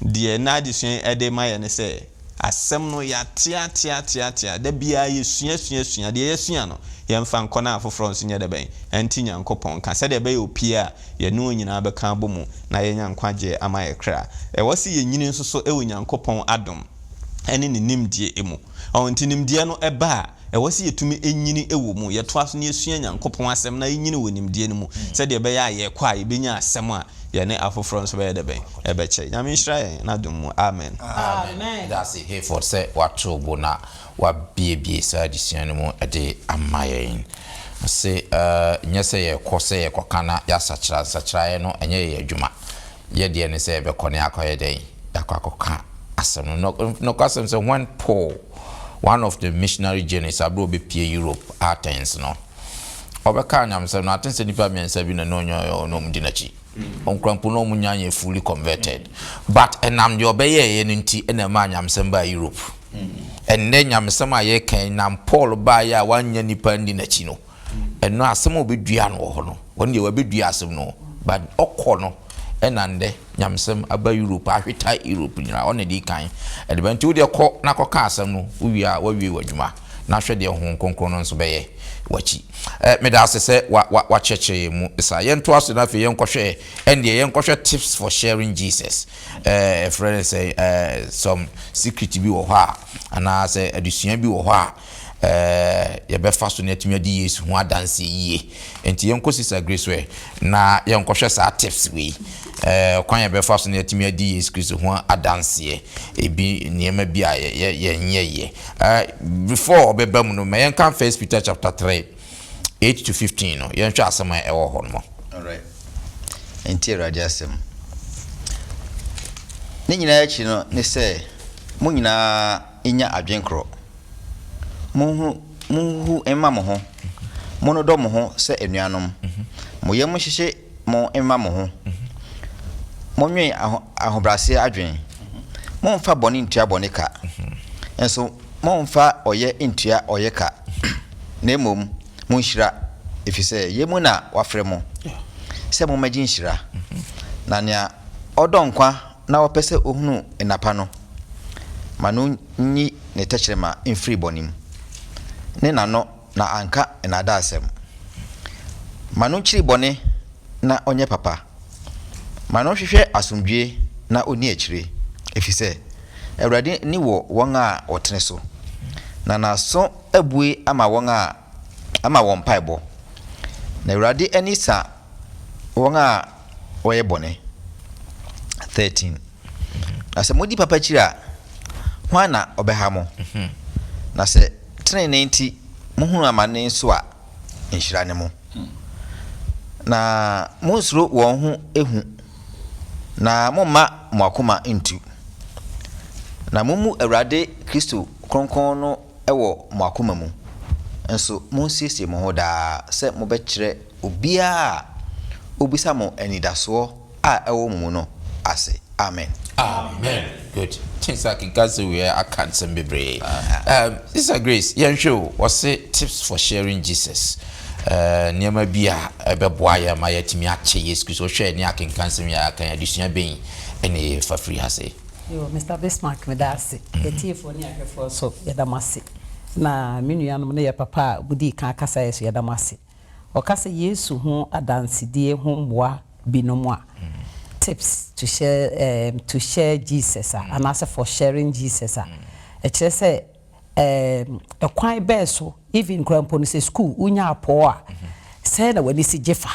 deɛ nnɛ adesua yi de rema yɛn ne sɛ, asɛm no, yɛateateateatea, da biara yɛsua sua sua, deɛ yɛasua no, yɛmfa nkɔ na afoforɔ nso nyɛ dɛ bɛn? Ɛnte Nyankopɔn nka, sɛdeɛ ɛbɛyɛ opie a yɛne wɔn nyinaa bɛka abɔ mu na yɛanya nkwagyeɛ ama yɛn kra. Ɛwɔ sɛ yɛnyini nso so wɔ Nyankopɔn adom ne Ne nimdeɛ mu. Ɔho nti nimdeɛ no ba a, ɛwɔ sɛ yɛtumi nyini wɔ mu. Yɛtoa so na yɛsua Nyankopɔn asɛm na yɛnyini wɔ nimdeɛ no mu sɛdeɛ ɛbɛyɛ a yɛkɔ a yɛbɛnya asɛm a yɛne afoforɔ nso bɛyɛ dɛbɛn? Ɛbɛkyɛ. Nyame nhyira yɛn N'adom mu. Amen. Amen. Medase Hayford sɛ wato bo na wabiebie saa adesua no mu de ama yɛn. Ɔse nyɛ sɛ yɛkɔ sɛ yɛkɔka na yɛasakyera, nsakyeraeɛ no ɛnyɛ yɛn adwuma. Yɛ deɛ ne sɛ yɛbɛkɔ na yɛakɔyɛ dɛn? Yɛakɔ akɔka asɛm no. Nokwasɛm sɛ when Paul, one of the missionary journeys, aberɛ a ɔbɛpie Europe, Athens no, ɔbɛkaa nyamesɛm no, Athens nnipa mmiɛnsa bi na na ɔnyɛ ɔne wɔn di n'akyi. Ɔnkura mpo na wɔn nya nyɛ fully converted. But ɛnam deɛ ɔbɛyɛeɛ no nti na ɛmaa nyamesɛm baa Europe. Ɛnnɛ nyamesɛm a yɛreka yi nam Paul baeɛ a wannya nnipa anni n'akyi no, ɛno asɛm a ɔbɛdua no wɔ hɔ no, ɔno deɛ wabɛdua asɛm no, but ɔkɔ no ɛna nnɛ nyamesɛm aba Europe, ahweta Europe nyinaa, ɔna ɛdi kan ɛde ba. Nti wo deɛ kɔ na kɔka asɛm no, wowie a woawie w'adwuma, na hwɛ deɛ Honhom Kronkron no nso bɛyɛ w'akyi. Eh, meda ase sɛ wa, wa, wakyerɛkyerɛ yɛn mu saa. Yɛntoa so na afei yɛnkɔhwɛ, ɛndeɛ yɛnkɔhwɛ tips for sharing Jesus. Eh, ɛfrɛ no sɛ, eh, some secret bi wɔ hɔ a, anaasɛ adesua bi wɔ hɔ a, eh, yɛbɛfa so na yɛatumi adi Yesu ho adanseɛ yie. Nti yɛnkɔ Sister Grace hɔ na yɛnkɔhwɛ saa tips wei. Eh, kwan yɛbɛfa so na yɛatumi adi Yesu Kristo ho adanseɛ. Ebi nneɛma bi a yɛnyɛyɛ. Eh, before ɔbɛba mu no, ma yɛnka First Peter chapter 3, 8 to 15 no, yɛnhwɛ asɛm a ɛwɔ hɔ no. Alright. Ntie Awurade asɛm. Ne nyinaa akyi no ne sɛ mo nyinaa nnya adwene korɔ. Monhu, monhuhu mma mo ho, monnodɔ mo ho sɛ anuanom, mo yam nhyehye mo mma mo ho, monnwen aho, ahobrɛaseɛ adwene, mommfa bɔne ntua bɔne ka, nso mommfa ɔyɛ ntua ɔyɛ ka, na mmom monhyira, ɛfiri sɛ yei mu na wɔafrɛ mo sɛ mommɛgye nhyira. Na nea ɔdɔ nkwa na ɔpɛ sɛ ɔhunu nna pa no, ma no nyi ne tɛkyerɛma mfiri bɔne mu, ne n'ano na anka nnaadaasɛm. Ma no nkyiri bɔne na ɔnyɛ papa. Ma no nhwehwɛ asomdwoeɛ na ɔnni akyire, ɛfiri sɛ Awurade ani wɔ wɔn a wɔtene so, na n'aso abue ama wɔn a ama wɔn mpaebɔ. Na Awurade ani sa wɔn a wɔyɛ bɔne. 13. Na sɛ modi papa akyiri a, hwan na ɔbɛha mo? Na sɛ tenenee nti mohunu amane nso a, nhyira ne mo. Na monnsuro wɔn ho hu, na momma mo akoma nntu. Na mommu Awurade Kristo Kronkron no wɔ mo akoma mu, nso monsiesie mo ho daa sɛ mobɛkyerɛ obiara a obisa mo anidasoɔ a ɛwɔ mo mu no ase. Amen. Amen good kyɛn sɛ akenkan sɛ wei aka nsɛm bebree um, Sister Grace yɛnhwɛ o wɔse tips for sharing Jesus uh, nneɛma bi a ɛbɛboa yɛn ma yɛatumi akyɛ Yesu Kristo wohwɛ ne akenkan nsɛm yɛ aka adesua bɛn ɛne yɛfa firi ha sɛ Yo, Mister Bismarck meda ase. Atiefoɔ ne ahwɛfoɔ nso yɛda mo ase. Na me nuanom ne yɛ papa a modii kan kasaeɛ nso yɛda mo ase. Ɔka sɛ Yesu ho adansedie ho mmoa binom a, tips to share, um, to share Jesus a, anaasɛ for sharing Jesus a, ɛkyerɛ sɛ um, ɛkwan bɛɛ so, even koraa mpo no sɛ school wonya apɔɔ a, sɛn na w'ani si gye fa?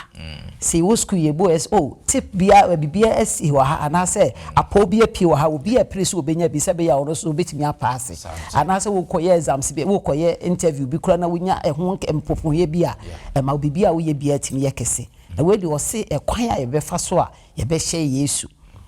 Sɛ yɛwɔ school yɛbɔ yɛ sɛ oh tip bia biribi asi wɔ ha anaasɛ apɔw bi apue wɔ ha, obi apere sɛ obenya bi sɛ ɛbɛyɛ a ɔno nso obetumi apaase. Anaasɛ wokɔyɛ exams bi, wokɔyɛ interview bi koraa na wonya ɛho mpopoeɛ bi a, ɛma wo biribi a woyɛ biara tumi yɛ kɛse. Na wei deɛ ɔse ɛkwan a yɛbɛfa so a yɛbɛhyɛ Yesu.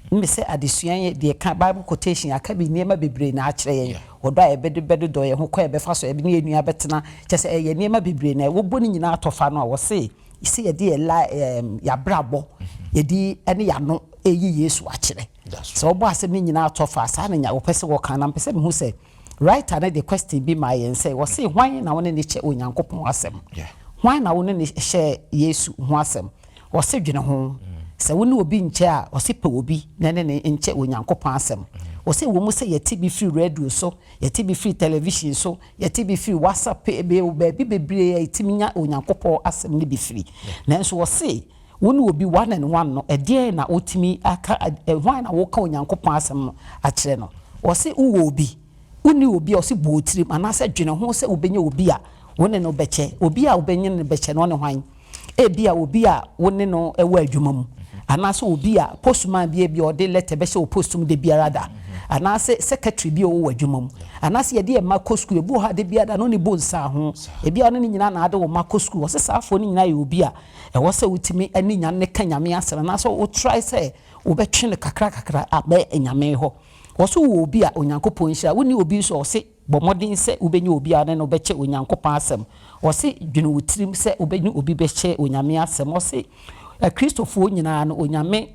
Me sɛ adesua yi deɛ ɛka Bible quotation aka bi nneɛma bebree na akyerɛ yɛn. Ɔdɔ a yɛbɛde bɛdodɔ yɛn ho, kwan a yɛbɛfa so a yɛne yɛn nua bɛtena, kyerɛ sɛ ɛyɛ nneɛma bebree na wɔbɔ ne nyinaa tɔfa no a wɔse sɛ yɛde yɛn la ɛɛm yɛabrabɔ yɛde ɛne yɛano ɛyi Yesu akyerɛ. Sɛ wɔbɔ asɛm no nyinaa tɔfa a saa na nya wɔpɛ sɛ wɔka na mpɛ sɛ mehu sɛ Writer no de question bi maa yɛn sɛ, ɔse hwan na wo ne no kyɛ Onyankopɔn asɛm? Hwan na wo ne no hyɛ Yesu ho asɛm? Ɔse dwene ho. Sɛ wo ne obi nkyɛ a, ɔse pɛ obi na ne no nkyɛ Onyankopɔn asɛm. Ɔse ɛwɔ mu sɛ yɛte bi firi radio so, yɛte bi firi television so, yɛte bi firi WhatsApp, baabi bebree a yɛtumi nya Onyankopɔn asɛm no bi firi. Nanso ɔse Wo ne obi one and one no, ɛdeɛn na wotumi aka, hwan na woka Onyankopɔn asɛm no akyerɛ no? Ɔse wowɔ obi? Wonni obi a, ɔse bɔ wo tirim anaasɛ dwene ho sɛ wobɛnya obi a wo ne no bɛkyɛ. Obi a wobɛnye no bɛkyɛ no, ɔne hwan? Ebia obi a wo ne no wɔ adwuma mu, anaasɛ obi a postman bi ebia ɔde lɛtɛ bɛhyɛ wo post mu da biara da, anaasɛ secretary bi a ɔwɔ w'adwuma mu, anaasɛ yɛde yɛn mma kɔ sukuu, ebi wɔ hɔ a da biara da no ne bɔ nsaho, ebia ɔne ne nyinaa na ade wo mma kɔ sukuu. Ɔse saa afoɔ no nyinaa yɛ obi a Ɛwɔ sɛ wotumi ne Nyame ka Nyame asɛm anaasɛ wo try sɛ wobɛtwe no kakra kakra abɛ Nyame hɔ. Wɔ so wowɔ obi a Onyankopɔn nhyira, wonni obi nso a ɔse bɔ mmɔden sɛ wobɛnya obi a ɔne no bɛkyɛ Onyankopɔn asɛm. Ɔse dwene wo tirim sɛ wobɛne obi bɛkyɛ Onyame asɛm. Ɔse Akristofoɔ nyinaa no Onyame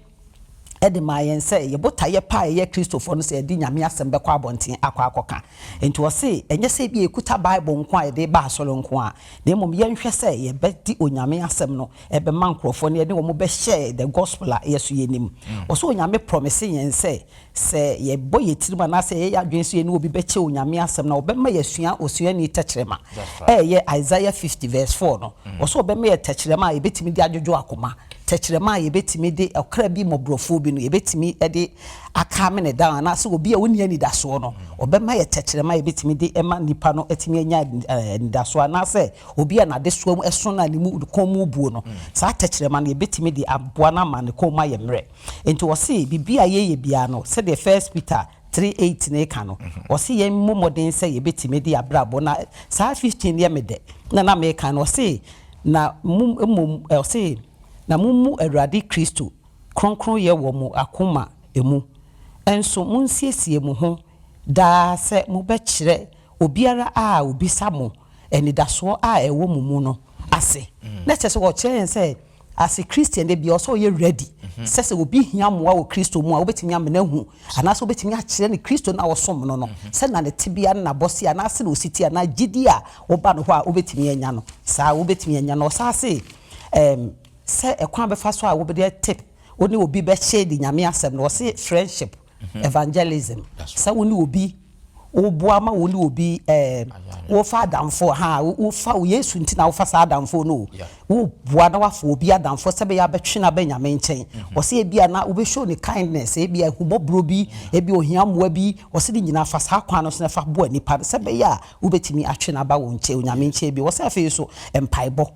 de maa yɛn sɛ yɛ botaeɛ pa a yɛyɛ Kristofoɔ no sɛ yɛde Nyame asɛm bɛkɔ abɔnten akɔ akɔka. Enti ɔse ɛnyɛ sɛ ebia yɛkuta Bible nko a yɛde ba asɔre nko a, na mmom yɛnhwɛ sɛ yɛbɛde Onyame asɛm no bɛma nkorɔfoɔ na yɛne wɔn bɛhyɛ the gospel a yɛso yɛnim. Ɔse Onyame promise yɛn sɛ, sɛ yɛbɔ yɛn tirim anaasɛ yɛyɛ yɛn adwene sɛ yɛne obi bɛkyɛ Onyame asɛm no a, ɔbɛma yɛasua osuani tɛkyerɛma. Ɛyɛ Isaiah 50 verse 4 no. Ɔse ɔbɛma yɛn tɛkyerɛma a yɛbɛtumi de adwodwo akoma. Tɛkyerɛma a yɛbɛtumi de ɔkra bi mmɔborɔfoɔ bi no, yɛbɛtumi de akame no down, anaasɛ obi a ɔnni anidasoɔ no, ɔbɛma yɛ tɛkyerɛma a yɛbɛtumi de ma nipa no atumi anya anidasoɔ, anaasɛ obi a n'adesoa mu ɛso no a ne mu ne kɔn mu buo no, saa tɛkyerɛma no yɛbɛtumi de aboa no ama ne kɔn mu ayɛ mmerɛ. Enti ɔse biribi a yɛyɛ biara no, sɛdeɛ First Peter 3:8 no reka no, ɔse yɛmmɔ mmɔden sɛ yɛbɛtumi de abrabɔ, na saa 15 no yɛ me dɛ, na na meka no, ɔse Na mo mmom, ɔse, na mommu Awurade Kristo Kronkronyɛ wɔ mo akoma mu. Nso monsiesie mo ho daa sɛ mobɛkyerɛ obiara a obisa mo anidasoɔ a ɛwɔ mo mu no ase. Na kyerɛ sɛ wɔkyerɛ yɛn sɛ as a Christian da biara ɔsɛ ɔyɛ ready sɛ sɛ obi hia mmoa wɔ Kristo mu a wobɛtumi ama no ahu anaasɛ wobɛtumi akyerɛ no Kristo no a ɔsom no no sɛnea ne tebea ne n'abɔseɛ anaasɛ na ɔsi teɛ anaa gyidie a woba no hɔ a wobɛtumi anya no saa wobɛtumi anya no. Ɔsan se ɛɛm sɛ ɛkwan bɛfa so a wobɛde tip wo ne obi bɛhyɛ de Nyame asɛm no ɔse friendship evangelism sɛ wo ne obi woboa ma wo ne obi ɛɛ wofa adamfo ha wofa wo Yesu nti na wofa saa adamfo no o woboa na wafa obi adamfo sɛ bɛyɛ abɛtwe no aba Nyame nkyɛn ɔse ebia na wobɛ show ne kindness ebia ahummɔborɔ bi ebia ohia mmoa bi ɔse ne nyinaa fa saa kwan no so na fa boa nipa no sɛ bɛyɛ a wobɛtumi atwe no aba wo nkyɛn Onyame nkyɛn bi ɔse afei nso mpaebɔ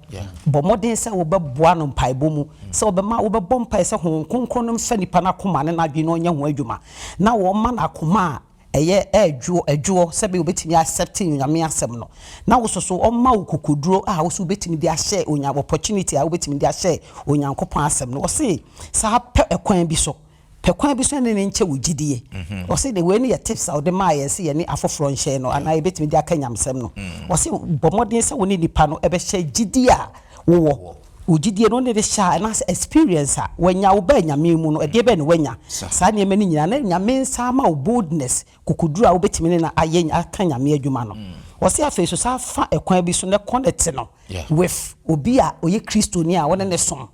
bɔ mmɔden sɛ wobɛboa no mpaebɔ mu sɛ wobɛma wobɛbɔ mpae sɛ Honhom Kronkron no mfa nipa no akoma ne n'adwene na ɔnyɛ ho adwuma na wɔma no akoma a ɛyɛ ɛdwoɔ ɛdwoɔ sɛbɛyɛ wobɛtumi accept Onyame asɛm no na wo soso ɔma wo kokoduro a wo so wobɛtumi de ahyɛ onya opportunity a wobɛtumi de ahyɛ Onyankopɔn asɛm no. Ɔse saa pɛ ɛkwan bi so pɛ kwan bi so ɛne ne nkyɛ wo gyidie. Ɔse de wei no yɛ tips a ɔde maa yɛn sɛ yɛne afoforɔ nhyɛ no anaa yɛbɛtumi de aka nyamesɛm no. Ɔse bɔ mmɔden sɛ wo ne nipa no ɛbɛhyɛ gyidie a wowɔ Wo gyidie no wone de hyɛ a anaasɛ experience a wanya wo baa Nyame mu no ɛdeɛ bɛn na wanya? Saa nneɛma no nyinaa na Nyame nsa ama wo boldness, kokoduro a wobɛtumi ne no ayɛ aka Nyame adwuma no. Ɔse afei nso san fa ɛkwan bi so na connect no with obi a ɔyɛ Kristoni a wone no som.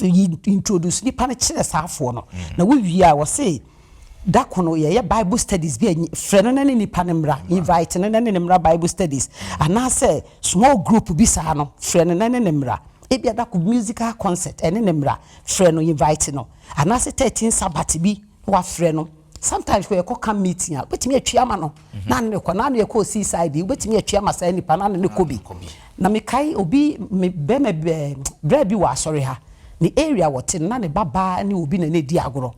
Yi introduce nipa no kyerɛ saafoɔ no. Na wowie a ɔse Da ko no yɛyɛ Bible studies bi a, frɛ no na ne nipa no mmra, invite no na ne no mmra Bible studies, anaasɛ small group bi saa no, frɛ no na ne no mmra. Ebia da ko musical concert, ɛne no mmra, frɛ no, invite no. Anaasɛ 13 Sabbath bi na wafrɛ no. Sometimes kɔ yɛkɔ camp meeting a, wobɛtumi atwi ama no na ne no kɔ. Na ano yɛkɔɔ seaside yi, wobɛtumi atwi ama saa nipa no na ne no kɔ bi. Na mekae obi, me bɛrima bi, bra bi wɔ asɔre ha, ne area wɔte no, na ne ba baa ne obi na na ɛdi agorɔ.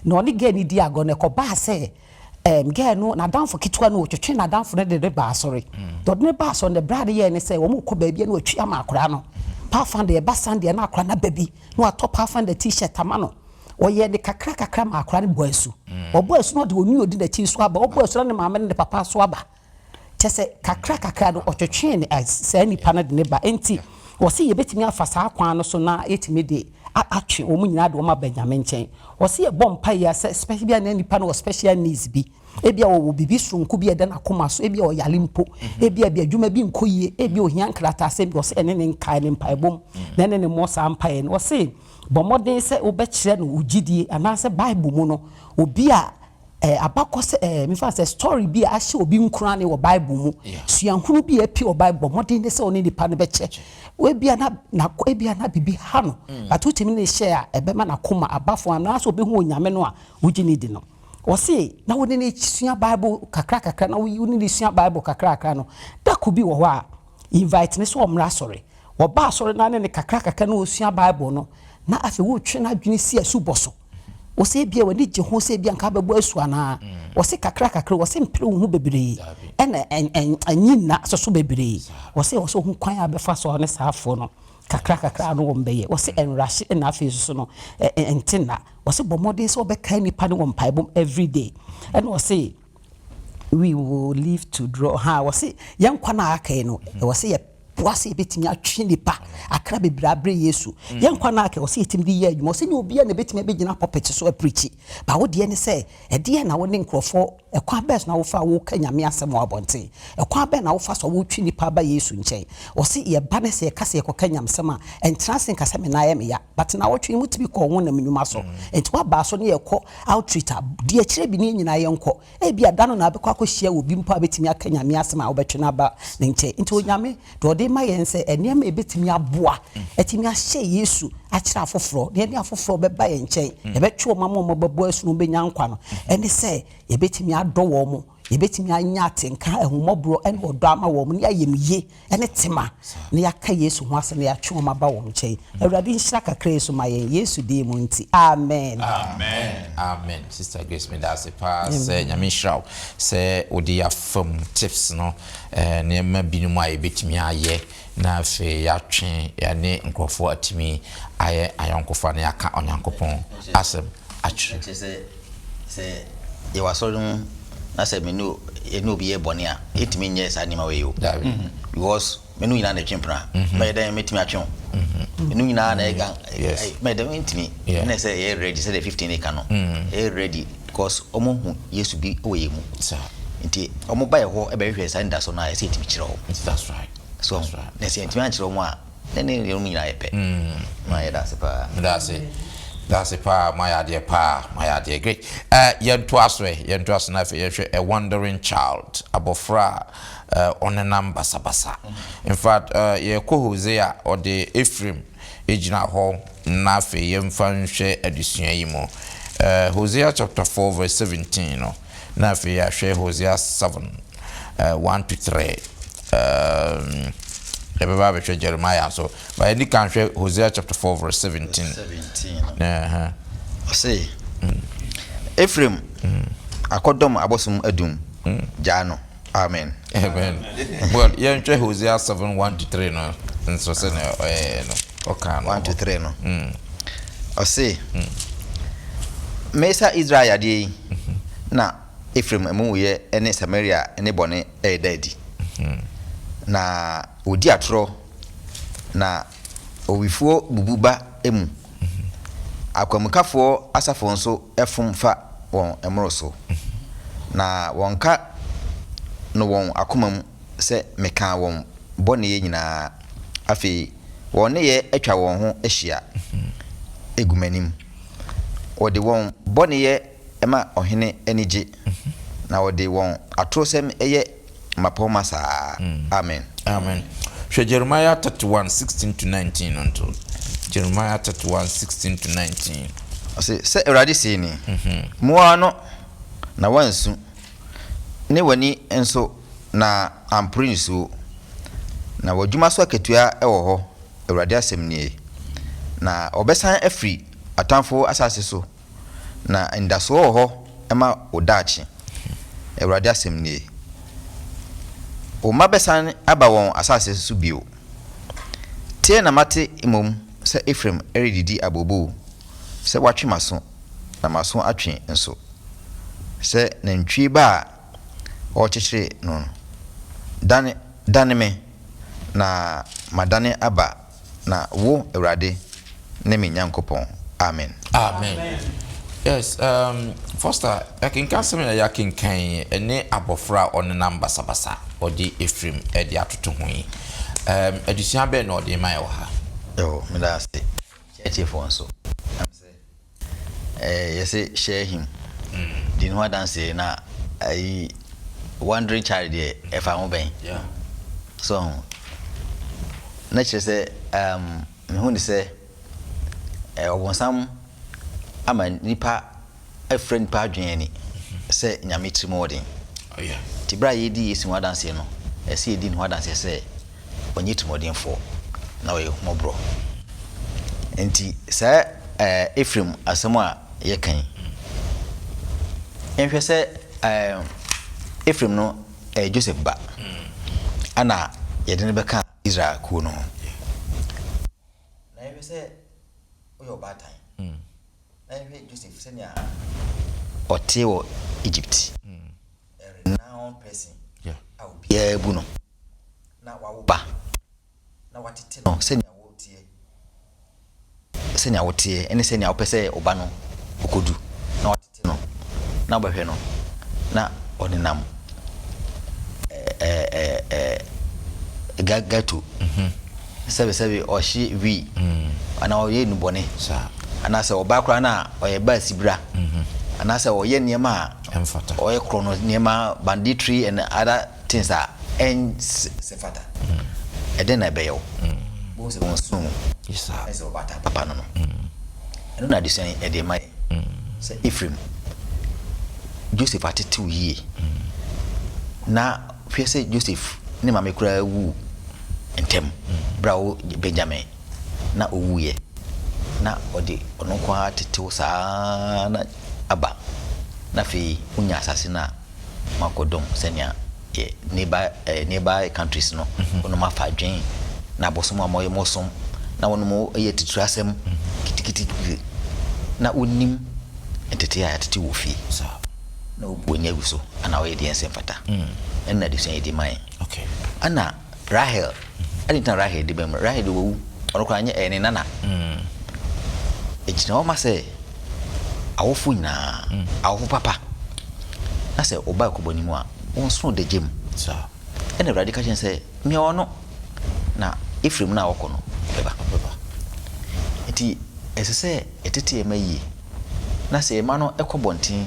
Na ɔne girl no di agorɔ no, ɛkɔbaa sɛ ɛɛm girl no n'adamfo ketewa no ɔtwetwe n'adamfo no de no baa asɔre. Deɛ ɔde no baa asɔre no, berɛ a yɛɛ ne sɛ wɔrekɔ baabi a na watwi ama akwadaa no. Pathfinder, ɛba Sunday a na akwadaa no aba bi na watɔ Pathfinder t-shirt ama no. Ɔyɛɛ no kakra kakra ma akwadaa no bɔɔ asu. Ɔbɔɔ asu no ɔde onua a ɔdi n'akyi nso aba. Ɔbɔɔ asu no na ne maame ne ne papa nso aba. Kyerɛ sɛ, kakrakakra no, ɔtwetwee ne saa nipa no de no ba. Enti, wɔse yɛbɛtumi afa saa kwan no so na yɛtumi de atwe wɔn nyinaa de wɔn aba Nyame nkyɛn. Wɔse yɛbɔ mpaeɛ a sɛ special, ebia na nipa no wɔ special needs bi, ebia ɔwɔ biribi soronko bi a ɛda n'akoma so, ebia ɔyare mpo, ebia bi adwuma bi nkɔ yie, ebia ohia nkrataasɛm bi, wɔse ɛne ne nkae no mpaebɔ mu na ɛne no mmɔ saa mpaeɛ no. Wɔse bɔ mmɔden sɛ wobɛkyerɛ no wo gyidie anaasɛ Bible mu no, obi a Eh, abakɔsɛ eh, mefa sɛ story bi a ahyɛ obi nkurane wɔ Bible mu, suahunu bi a apue wɔ Bible, bɔ mmɔden ne sɛ ɔne nipa no bɛkyɛ. Ebia na, na, ebia na biribi ha no, but wotumi ne hyɛ a, ɛbɛma n'akoma aba fam anaasɛ obehu Onyame no a wogye no di no. Ɔse, na wo ne no sua Bible kakra kakra, na wo ne no sua Bible kakra kakra no, da ko bi wɔ hɔ a, invite no sɛ ɔmmra asɔre. Ɔba asɔre no a ne no kakra kakra na ɔsua Bible no, na afei wotwe n'adwene si asubɔ so. Wɔsɛ ebia w'ani gye ho sɛ ebia nka bɛbɔ asu anaa? Wɔse kakra kakra, wɔse mpere wo ho bebree ɛna ɛnyi nna soso bebree. Wɔse wɔsɛ ohu kwan a bɛfa so a ɔne saa afoɔ no kakra kakra ano wɔn bɛyɛ. Wɔse ɛnrahye ɛna afei soso no ɛnte nna. Wɔse bɔ mmɔden sɛ wɔbɛkae nipa no wɔ mpaebɔ mu everyday. Ɛna wɔse we will live to draw ha wɔse yɛn nkwa no a aka yi no ɛwɔ sɛ yɛ boa sɛ yɛbɛtumi atwe nipa akra bebree abrɛ Yesu. Yɛn nkwa no aka ɛwɔ sɛ yɛtumi de yɛ adwuma. Ɔsɛ nyɛ obiara na ɛbɛtumi abɛgyina pulpit so aprikyi. Ba wo deɛ ne sɛ ɛdeɛn na wo ne nkurɔfoɔ, ɛkwan bɛn so na wofa a woka Nyame asɛm wɔ abɔnten? Ɛkwan bɛn na wofa so a wotwe nipa ba Yesu nkyɛn? Ɔse yɛba ne sɛ yɛka sɛ yɛkɔka nyamesɛm a, ɛntena ase nka sɛ me nan yɛ me ya. But naawɔtwe yi motumi kɔɔ honam nnwuma so. Nti woaba so ne yɛkɔ outreach a, di akyire bi ne yɛn nyinaa yɛnkɔ. Ebia da no na wobɛkɔ akɔhyia obi mpo a bɛtumi aka Nyame asɛm a wobɛtwe no aba ne nkyɛn. Nti Onyame, deɛ ɔde ma yɛn sɛ nneɛma a ɛbɛtumi aboa, atumi ahyɛ Yesu akyerɛ afoforɔ, na yɛne afoforɔ bɛba yɛn nkyɛn, yɛbɛtwe wɔn ama wɔn abɛbɔ asu na wɔbɛnya nkwa no, ɛne sɛ yɛbɛtumi adɔ wɔn. Yɛbɛtumi anya atenka, ahummɔborɔ ne ɔdɔ ama wɔn, ne ayamye ne tema, na yɛaka Yesu ho asɛm na yɛatwe wɔn aba wɔn nkyɛn. Awurade nhyira kakra yi so ma yɛn, Yesu din mu nti, amen. Amen amen sister Grace medase paa sɛ Nyame nhyira wo sɛ wode yɛafa mu tips no nneɛma binom a yɛbɛtumi ayɛ na afei yɛatwe yɛne nkurɔfoɔ atumi ayɛ ayɔnkofa na yɛaka Onyankopɔn asɛm akyerɛ. Kyerɛ sɛ, sɛ yɛwɔ asɔre no mu na sɛ me ne yɛne obi yɛ bɔne a, yɛntumi nyɛ saa nneɛma wei o. Dabi. Because me ne wo nyinaa na ɛtwe mpena. Mɛyɛ dɛn mɛtumi atwe wo? Me ne wo nyinaa na ɛyɛ gang. Mɛyɛ dɛn mentumi. Ɛna sɛ yɛyɛ ready sɛdeɛ 15 ka no. Yɛyɛ ready because wɔn hu Yesu bi wɔ yɛn mu. Nti wɔn ba yɛ hɔ ɛbɛhwehwɛ saa anidaso no a ɛsɛ yɛtumi kyerɛ wɔn. That's right. So na sɛ yɛntumi ankyerɛ wɔn a, na ne yɛn nyinaa yɛ pɛ. Ma yɛda ase paa. Meda ase. Da ase paa, moayɛ adeɛ paa, moayɛ adeɛ. Great. Eh, yɛntoa so ɛ, yɛntoa so na afei yɛnhwɛ A Wandering Child, abɔfra a eh, ɔnenam basabasa. In fact, eh, yɛkɔ Hosea, ɔde Ephraim gyina hɔ na afei yɛmfa nhwɛ adesua yi mu. Eh, Hosea chapter 4 verse 17 no, na afei yɛahwɛ Hosea 7, eh, 1 to 3. Um, yɛbɛba abɛhwɛ Jeremiah nso. But yɛdi kan hwɛ Hosea chapter 4 verse 17. 17 no. Uh-huh. Ɔse, Ephraim akɔdɔm abosom adum, gyaa no. Amen. Amen. Well, yɛnhwɛ Hosea 7 1 to 3 no nso sɛnea ɔyɛɛ no. Ɔkaa no. 1 to 3 no. Ɔse, Mesa Israel yadeɛ yi, na Efraim amumuyɛ ne Samaria nnebɔne reda adi. Na wɔdi atorɔ, na owifoɔ bubu ba mu. Akwamukafoɔ asafo nso fom fa wɔn mmoroso, na wɔnka no wɔn akoma mu sɛ mekaa wɔn bɔneyɛ nyinaa. Afei wɔn nneyɛɛ atwa wɔn ho ahyia gu m'anim. Wɔde wɔn bɔneyɛ ma ɔhene ani gye, na wɔde wɔn atorosɛm yɛ mmapɔmma saa ara. Amen. Amen. Hwɛ Jeremiah 31, 16 to 19 no nto. Jeremiah 31, 16 to 19. Ɔse, Sɛ Awurade see ni, Mua w'ano na woansu, ne w'ani nso na ampore nisuo, na w'adwuma so akatua wɔ hɔ, Awurade asɛm nie, na wɔbɛsan afiri atamfoɔ asase so Na anidasoɔ wɔ hɔ ma wo daakye, Awurade asɛm nie. Wo mma bɛsane aba wɔn asase so bio. Teɛ na mate mmom sɛ Efraim redidi abooboo, sɛ watwe m'aso, na m'aso atwe nso, sɛ nantwie ba a wɔrekyekyere no no. Dane, dane me, na madane aba Na wo, Awurade, ne me Nyankopɔn. Amen. Amen. Yes, um, Foster, yɛakenkan asɛm a yɛakenkan yi ɛne abɔfra a ɔnenam basabasa ɔde Ephraim de atoto ho yi. Um, adesua bɛn na ɔde ma yɛ wɔ ha? Yo, meda ase. Kyerɛkyerɛfoɔ nso. Eh, yɛse share him. Di ne ho adanseɛ na ayi wandering child deɛ ɛfa ho bɛn. Yeah. So ho. Na kyerɛ sɛ um, mehu ne sɛ eh, ɔbonsam ama nipa afira nipa adwene ani sɛ nyame tirim ɔden. Oh, yeah. Nti berɛ a yɛdi Yesu ho adanseɛ no, ɛsɛ yɛdi ne ho adanseɛ sɛ ɔnyɛ tirimuɔdenfoɔ, na ɔyɛ ahummɔborɔ. Enti saa ɛɛ Efraim asɛm a yɛka yi, nhwɛ sɛ ɛɛ Efraim no ɛyɛ Joseph ba, ɛna yɛde no bɛka Israel kuo no ho. Na yɛhwɛ sɛ woyɛ ɔbaatan, na yɛhwɛ Joseph sɛnea ɔte wɔ Egypt, a renowned person a obiara bu no. na wawo ba, na watete no sɛnea woteɛ, sɛnea woteɛ ne sɛnea wopɛ sɛ wo ba no ɔkɔdu, na watete no, na wobɛhwɛ no, na ɔnenam ɛɛ gato, mhm. sɛbesɛbe ɔhye wii, mm. anaa ɔyɛ nnubɔne, anaasɛ ɔbaa koraa no a ɔyɛ baa sibira, mhm. anaasɛ ɔyɛ nneɛma a ɔyɛ korɔ no nneɛma banditry and other Things a ɛnsɛ fata. Ɛdɛn na ɛbɛyɛ wo? Wobɛhu sɛ wɔn som mu ɛsɛ ɔbaatan papa no no. Ɛno na adesua yi ɛde ma yɛn sɛ Ephraim, Joseph atetew yie. Na hwɛ sɛ Joseph ne maame koraa wuu ntɛm berɛ a ɔwɔ Benjamin na ɔwuiɛ na ɔde ɔno nko ara tetew saa na aba na afei wonya asase no a moakɔdɔm sɛnea yɛ neighbor eh, nearby countries no wɔnom afa adwen na abosom a wɔyɛ mosom na wɔnom yɛ titiri asɛm kitikiti na wonim ntetee a yɛatete wɔ fie na wobu ani agu so ana ɔyɛ deɛ ɛnsɛ mfata ɛna adesua yi de ma yɛn ɛna Rahel ɛde ntina Rahel de bɛn mu Rahel de wawu ɔno koraa nyɛ ɛyɛ ne nana ɛgyina hɔ ma sɛ awofo nyinaa awofo papa na sɛ ɔba ɛkɔbɔ ne mu a wɔnsono dagya mu ɛna Awurade ka kyerɛ sɛ mia ɔno na Efraim no a ɔkɔ no bɛba nti ɛsɛ sɛ ɛtete yɛn mma yie na sɛ yɛn mma no kɔ bɔnten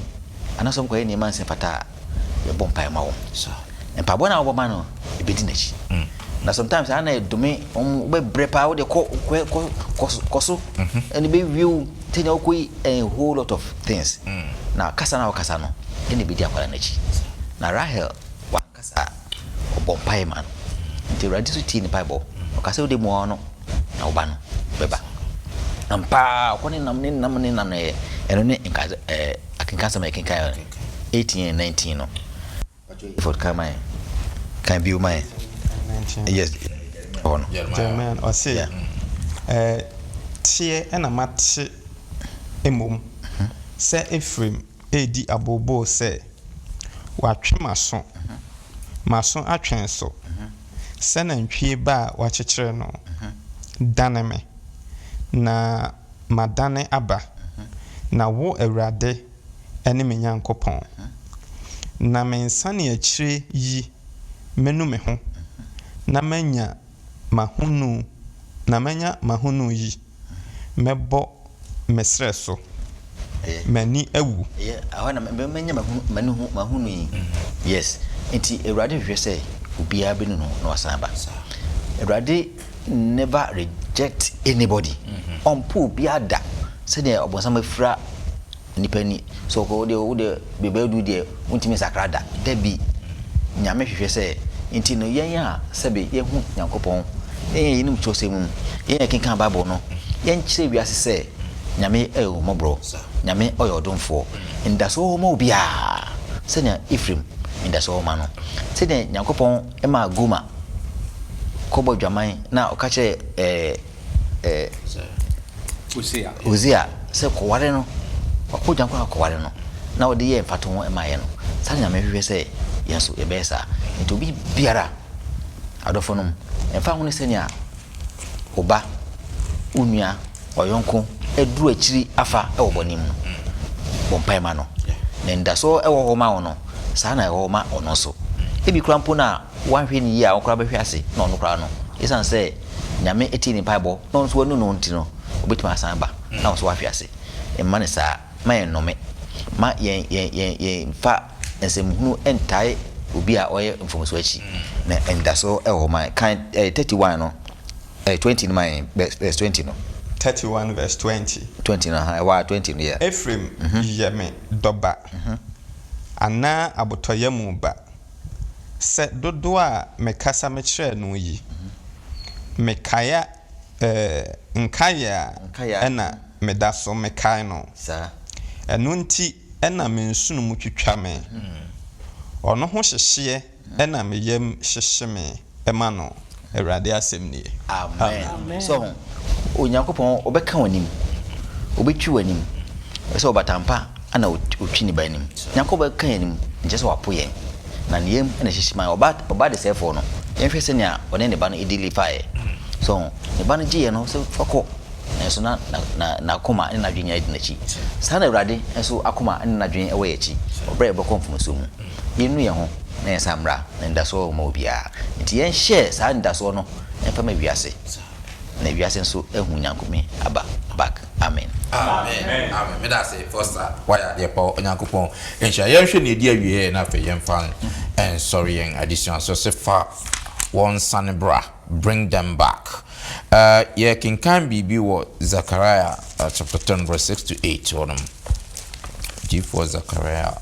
anaasɛ wɔkɔyɛ nneɛma nsɛ mfata a, yɛbɔ mpaeɛ ma wɔn. Mpaebɔ no a wɔbɔ ma no, ɛbɛdi n'akyi. Mm. Na sometimes ana ɛdome wɔn wobɛbrɛ paa wode kɔ kɔ kɔ kɔ so mhm. ɛne bɛwie wo sɛnea wokɔ yi a whole lot of things. Mm. Na kasa no a wɔkasa no ɛna ɛbɛdi akwadaa no akyi. Na Rahel Kasa a, ɔbɔ mpaeɛ ma no. Nti Awurade nso tie ne mpaebɔ. Ɔka sɛ wode mua no na wo ba no bɛba. Ampa ara ɔkɔ ne nam ne nam ne nam no yɛ ɛno ne nka ɛɛ akenkansɛm a yɛkenkan 18 and 19 no. Ford kan ma yɛn. Kan bio ma yɛn. Yes. Hɔ no. Jeremiah ɔse ɛɛ teɛ na mate mmom sɛ Efraim redi abooboo sɛ, Wɔatwe m'aso, m'aso atwe nso, sɛ nantwie ba a wɔakyekyere no. Dane me, na madane aba, na wo, Awurade, ne me Nyankopɔn. Na me nsaneakyire yi manu me ho, na manya m'ahonu, na manya m'ahonu yi, mɛbɔ me serɛ so. M'ani awu. Ɛyɛ ɛhɔ na mɛnya m'ahonu yi. Yes. Nti Awurade hwehwɛ sɛ obiara bɛnu ne ho na wasan aba. Awurade never reject anybody. Ɔmpo obiara da sɛdeɛ ɔbonsam afira Nnipa ni. So wo deɛ wo deɛ baabi aduru deɛ wontumi nsakra da. Dabi. Nyame hwehwɛ sɛ, nti no yɛn a sɛbe yɛhu Nyankopɔn, yɛn a yɛnim kyerɛwsɛm mu, yɛn a yɛkenkan Bible no, yɛnkyerɛ wiase sɛ Nyame yɛ ahummɔborɔ, Nyame ɔyɛ ɔdomfoɔ. Anidasoɔ wɔ hɔ ma obiara, sɛnea Ephraim anidasoɔ wɔ ma no. Sɛnea Nyankopɔn maa Gomer kɔbɔ adwaman na ɔka kyerɛɛ ɛɛ, eh, Hosea. Hosea sɛ kɔware no, wakɔ dwan koraa kɔware no, na ɔde yɛɛ mfatoho maa yɛn no, saa na Nyame hwehwɛ sɛ yɛn nso yɛbɛyɛ saa. Nti obi biara, adɔfonom, ɛmfa ho ne sɛnea wo ba, wo nua, ɔyɔnko aduru akyiri afa wɔ bɔne mu no, bɔ mpae ma no. Na anidasoɔ wɔ hɔ ma wo no, saa na ɛwɔ hɔ ma ɔno nso. Ebi koraa mpo no a wanhwɛ no yie a, wo koraa bɛhwe ase na ɔno koraa no, esiane sɛ Nyame tie ne mpaebɔ na ɔno nso wanu ne ho nti no, obetumi asan aba na wo nso woahwe ase. Mma no saa. Mma yɛnnome. Mma yɛn yɛn yɛn yɛmfa nsɛmhunu ntae obi a ɔyɛ mfomso akyi. Na anidaso wɔ hɔ ma yɛn. Kan eh, 31 no, eh, 20 no ma yɛn, verse 20 no. 31 verse 20. 20 no, aha, ɛhɔ a 20 no yɛ. Efraim yɛ me dɔba, anaa abotɔyamu ba. Sɛ dodoɔ a mekasa mekyerɛɛ no yi, mekae a, ɛɛ, nkaeɛ a ɛna meda so mekae no. Ɛno nti na me nsono mu twitwa me. Ɔno ho hyehyeɛ na me yam hyehye me ma no, Awurade asɛm nie. Amen. So ho, Onyankopɔn ɔbɛka w'anim, ɔbɛtwi w'anim, sɛ ɔbatampa na ɔtwi ne ba anim. Nyankopɔn bɛka yɛn anim, nkyɛ sɛ wapo yɛn, na ne yam na ɛhyehye ma yɛn. Ɔba, ɔba desɛefoɔ no, yɛnhwɛ sɛnea ɔne ne ba no dili faeɛ. So ho, ne ba no gyeeɛ no sɛ fa kɔ, nanso na na n'akoma ne n'adwene nyinaa di n'akyi. Saa na Awurade nso akoma ne n'adwene wɔ yɛn akyi, ɔbrɛ a yɛbɛkɔ mfomsoɔ mu. Yɛnnu yɛn ho na yɛnsan mmra, na anidasoɔ wɔ hɔ ma obiara. Nti yɛnhyɛ saa anidasoɔ no mfa ma wiase, na wiase nso ahu Nyankopɔn aba back. Amen. Amen amen meda ase Foster wayɛ adeɛ pa Onyankopɔn nhyira yɛnhwɛ nea ɛdi awieɛ na afei yɛmfa nsɔre yɛn adesua so se fa wɔn sane bra bring them back uh, yɛkenkan biribi wɔ Zechariah uh, chapter 10 verse 6 to 8 hɔnom diifoɔ Zechariah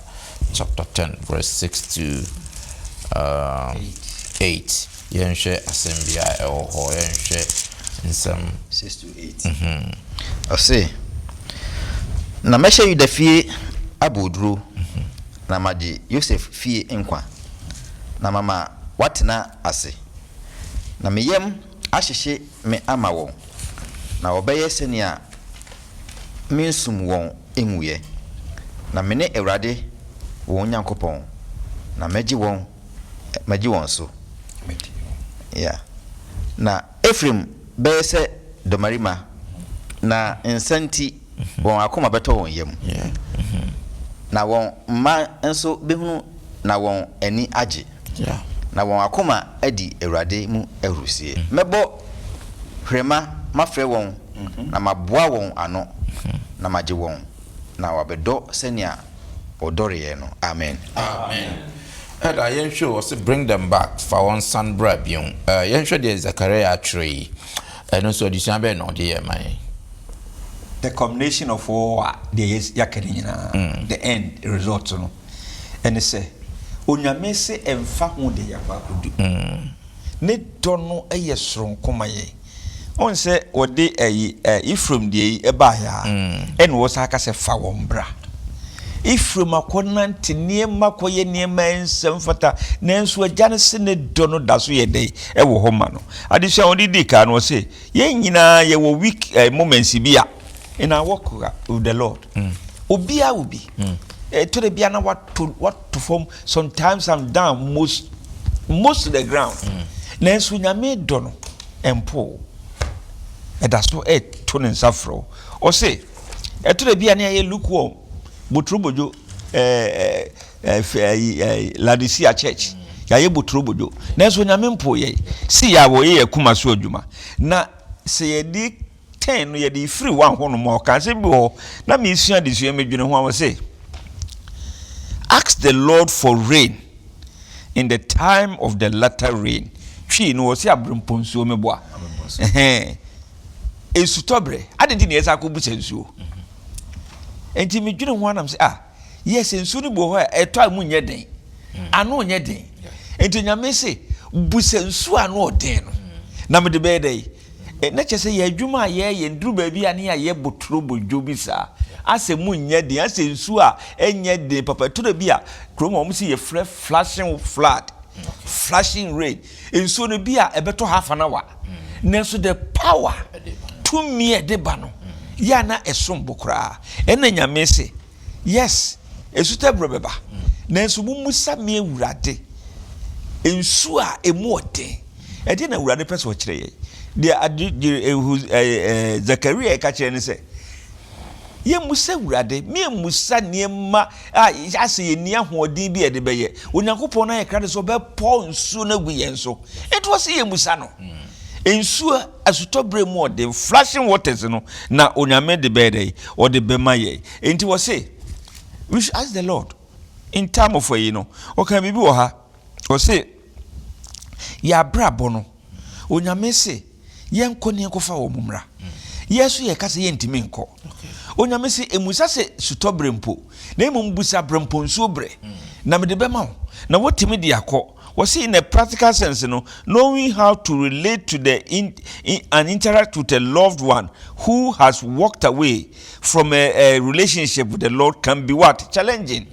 chapter 10 verse 6 to 8. Yɛnhwɛ asɛm bi a ɛwɔ hɔ, yɛnhwɛ nsɛm. 6 to 8. Ɔse, Na mɛhyɛ Yuda fie abooduro, na magye Yosef fie nkwa, na mama wɔatena ase, na me yam ahyehye me ama wɔn, na wɔbɛyɛ sɛnea mensum wɔn nguiɛ. Na mene Awurade wɔn Nyankopɔn, na mɛgye wɔn, magye wɔn so. Yeah. Na Efraim bɛyɛ sɛ dɔmmarima, na nsa nti wɔn akoma bɛtɔ wɔn yam, na wɔn mma nso bɛhunu na wɔn ani agye, na wɔn akoma adi Awurade mu ahurisie. Mɛbɔ hwerɛma mafrɛ wɔn na maboa wɔn ano, na magye wɔn, na wɔabɛdɔ sɛnea wɔdɔreeɛ no. Amen. Amen. Ɛda yɛnhwɛ o, ɔse bring them back, fa wɔn san bra bio. Eh, yɛnhwɛ deɛ Zakaria atwerɛ yi. Ɛno nso adesua bɛn na ɔde yɛ ma yɛn? The combination of all a deɛ yɛaka no nyinaa, the end result no, ɛne sɛ Onyame se ɛmfa ho deɛ yɛakɔ akɔdu. Ne dɔ no yɛ soronko ma yɛn. Wohu sɛ wɔde ɛyi ɛ Ephraim deɛ yi baeɛ a, ɛna wɔsan ka sɛ fa wɔn bra. Ephraim akɔnante nneɛma kɔyɛ nneɛma a ɛnsɛ mfata, nanso agya no se ne dɔ no da so yɛ dɛn ɛwɔ hɔ ma no. Adesua a wɔde dii kan no, wɔse yɛn nyinaa yɛwɔ weak eh, moments bi a in our walk with the Lord. Obiara wɔ bi. Ɛtɔ da bi a na wato wato fam. Sometimes I'm down most most to the ground. Nanso Nyame dɔ no mpo wo. Ɛda so ɛto ne nsa frɛ wo. Ɔse ɛtɔ da bi a ne ayɛ lukewarm, boturobodwo, ɛɛ ɛɛ ɛɛ Laodicea church. Yɛayɛ boturobodwo. Nanso Nyame mpo yɛn. Si yɛ a wɔyɛ yɛ kuma so adwuma. Na sɛ yɛde Ten no yɛde firi one hɔ nom a ɔka asɛm bi wɔ hɔ na mesua adesua medwene ho a ɔse ask the Lord for rain in the time of the latter rain twii no ɔse aberempɔ nsuo meboa esutɔ berɛ ade nti na yɛsa akɔbusa nsuo nti medwene ho anam sɛ ah Yes, nsuo no bi wɔ hɔ a ɛtɔ a mu nyɛ den, ano nyɛ den. Nti Nyame se, busa nsuo a ano ɔden no, na mede bɛyɛ dɛ. E, na kyerɛ sɛ yɛ adwuma a yɛyɛ nduru baabi a ne yɛayɛ botorobodwo bi saa. Asɛ mu nyɛ den, asɛ nsuo a ɛnyɛ den papa. Ɛtɔ da bi a, kurom a wɔn se yɛfrɛ flashing flood, flashing rain. Nsuo no bi a ɛbɛtɔ half an hour. Nanso the power, tumi a ɛde ba no, yɛ a na ɛsom bo koraa. Ɛna Nyame se, Yes, esutɔ berɛ bɛba, nanso mommisa me Awurade nsuo a ɛmu ɔden. Ɛdeɛ na Awurade pɛ sɛ ɔkyerɛ yɛn? Deɛ ade deɛ Zakaria ɛka kyerɛ ne sɛ, yɛmmisa Awurade, meɛmmusa nneɛma a asɛ yɛnni ahoɔden bi a yɛde bɛyɛ. Onyankopɔn no ayɛ krado sɛ ɔbɛpɔ nsuo no agu yɛn so. Enti wɔ sɛ yɛmmisa no. Nsuo asutɔ berɛ mu ɔden, flashing waters no, na Onyame de bɛyɛ dɛn? Ɔde bɛma yɛn. Enti wɔ se, we should ask the Lord. In time of ayi no, ɔka biribi wɔ ha. Ɔse, yɛ abrabɔ no, Onyame se, yɛnkɔ ne yɛnkɔfa wɔn mmra. Yɛn nso yɛka sɛ yɛntumi nkɔ. Onyame se, emusa sɛ sutɔ berɛ mpo, na mmom busa berɛmpɔnsuo berɛ, na mede bɛma wo, na woatumi de akɔ. Wɔse in a practical sense no, knowing how to relate to the in, in, and interact with a loved one who has walked away from a, a relationship with the Lord can be what? Challenging.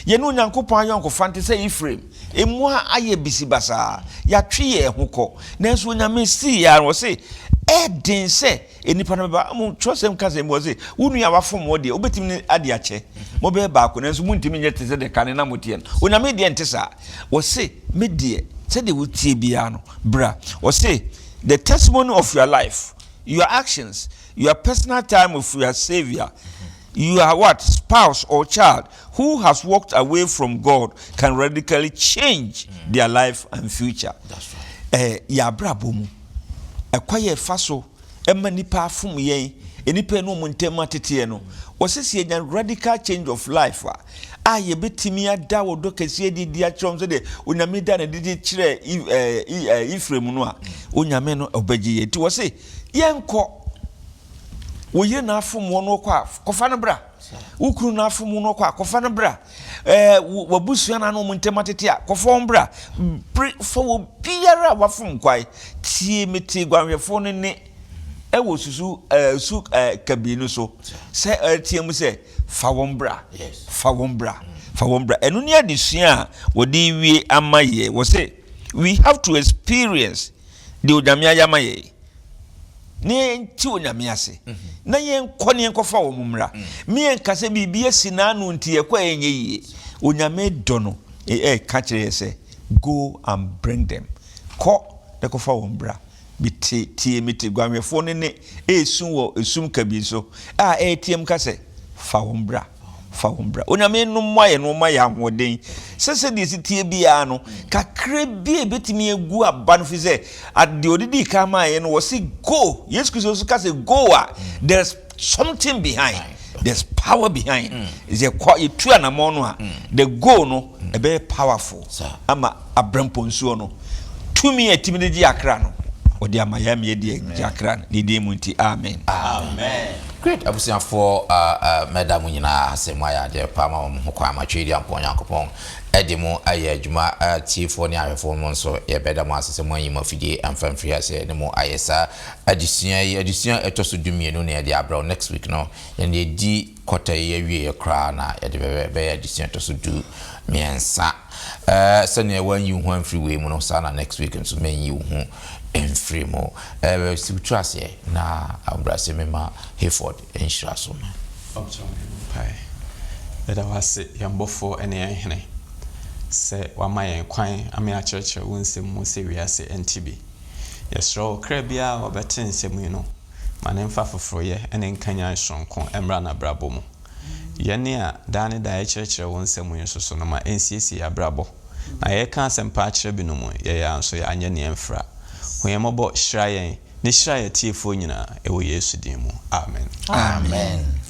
Yɛne Onyankopɔn ayɔnkofa nte sɛ Ephraim. Emu a ayɛ bisibasaa. Yɛatwe yɛn ho kɔ. Nanso Onyame sii yɛn ano. Ɔse, ɛden sɛ nnipa no bɛba. Mo twerɛsɛm ka sɛ bi ɔse, wo nua a wafom wo deɛ, wobɛtumi ne ade akyɛ. Mobɛyɛ baako, nanso montumi nyɛ te sɛ deɛ kane na moteɛ no. Onyame deɛ nte saa. Ɔse, me deɛ, sɛdeɛ wotie biara no, bra. Ɔse, the testimony of your life, your actions, your personal time with your Savior, your what? Spouse or child who has walked away from God can radically change their life and future. Eh, yɛ abrabɔ mu, ɛkwan yɛ fa so ɛma nipa afom yɛn, nipa ne wɔn ntam ateteɛ no, wɔsɛ sɛ yɛnya radical change of life a, a yɛbɛtumi ada ɔdɔ kɛseɛ adi di akyerɛ wɔn sɛdeɛ Onyame da ne de kyerɛ Ephraim no a, Onyame no ɔbɛgye yɛn. Nti wɔse yɛnkɔ. Wo yere na afom wo no kɔ a, kɔfa no bra. Wo kunu na afom wo no kɔ a, kɔfa no bra. Ɛɛ w'abusua na ano wɔn ntam atete a, kɔfa wɔn bra. Bere fa wɔ biara a wafom kwae. Tie mete guanhwɛfoɔ no nne ɛwɔ susu ɛɛ su ɛɛ kabii no so sɛ ɛreteɛ mu sɛ fa wɔn bra, fa wɔn bra, fa wɔn bra. Ɛno ne adesua a wɔde wie ama yɛ. Wɔ sɛ we have to experience deɛ Onyame ayɛ ama yɛ na yɛnte Onyame ase na yɛnkɔ ne yɛnkɔfa wɔn mmra. Me yɛnka sɛ biribi asi n'ano nti yɛkɔ a ɛnyɛ yie. Onyame dɔ no ɛka kyerɛ yɛ sɛ go and bring them. Kɔ na kɔfa wɔn bra. Mete, tie, mete guanhwɛfoɔ no nne resu wɔ esum kabii so a ɛreteam ka sɛ, Fa wɔn bra, fa wɔn bra. Onyame no mmoa yɛn na ɔmma yɛn ahoɔden sɛ sɛdeɛ ɛsi teɛ biara no, kakra bi a ɛbɛtumi agu aba no, firi sɛ deɛ ɔde dii kan maa yɛn no, wɔse go. Yesu Kristo nso ka sɛ go a, there's something behind, there's power behind. Sɛ kɔ yɛtu anammɔn no a, the go no ɛbɛyɛ powerful ama abrɛmpɔnsuo no tumi a ɛtumi de gye akra no ɔde ama yɛn ama yɛadi agye akra no ne din mu nti amen. Amen. Great abusuafoɔ mɛda mo nyinaa ase mo ayɛ adeɛ paa ma mo ho kwan ma Tweediampɔn Nyankopɔn de mo ayɛ adwuma atiefoɔ ne ahwɛfoɔ mo nso yɛbɛda mo ase sɛ mo anyi mo afidie amfa mfiri aseɛ ne mo ayɛ saa adesua yi adesua ɛtɔ so dumienu na yɛde abrɛ wo next week no yɛn deɛ di kɔta yi awieɛ koraa na yɛde bɛbɛ bɛyɛ adesua ɛtɔ so du mmiɛnsa ɛɛ sɛnea wanyi wo ho amfiri wei mu no saa na next week nso mɛnyi wo ho mfiri mu ɛɛ si wotu aseɛ na ahobrɛaseɛ mema Hayford nhyira so ma. Ɔkyerɛ me mpae. Yɛda wo ase, yɛn Bɔfoɔ ne yɛn Hene, sɛ woama yɛn kwan ama yɛakyerɛkyerɛ wo nsɛm mu sɛ wiase nte bi. Yɛsrɛ wo, kra biara a ɔbɛte nsɛm yi no, ma no mfa foforoyɛ ne nkanyan soronko mmra n'abrabɔ mu. Yɛn a daa ne daa yɛkyerɛkyerɛ wo nsɛm yi nso so no, ma ɛnsiesie yɛn abrabɔ, na yɛreka asɛmpa akyerɛ binom yi, yɛyɛ ara nso yɛanyɛ nea ɛmfra. Hu yɛn mmɔbɔ, hyira yɛn, ne hyira yɛn atiefoɔ nyinaa, ɛwɔ Yesu din mu, amen. Amen.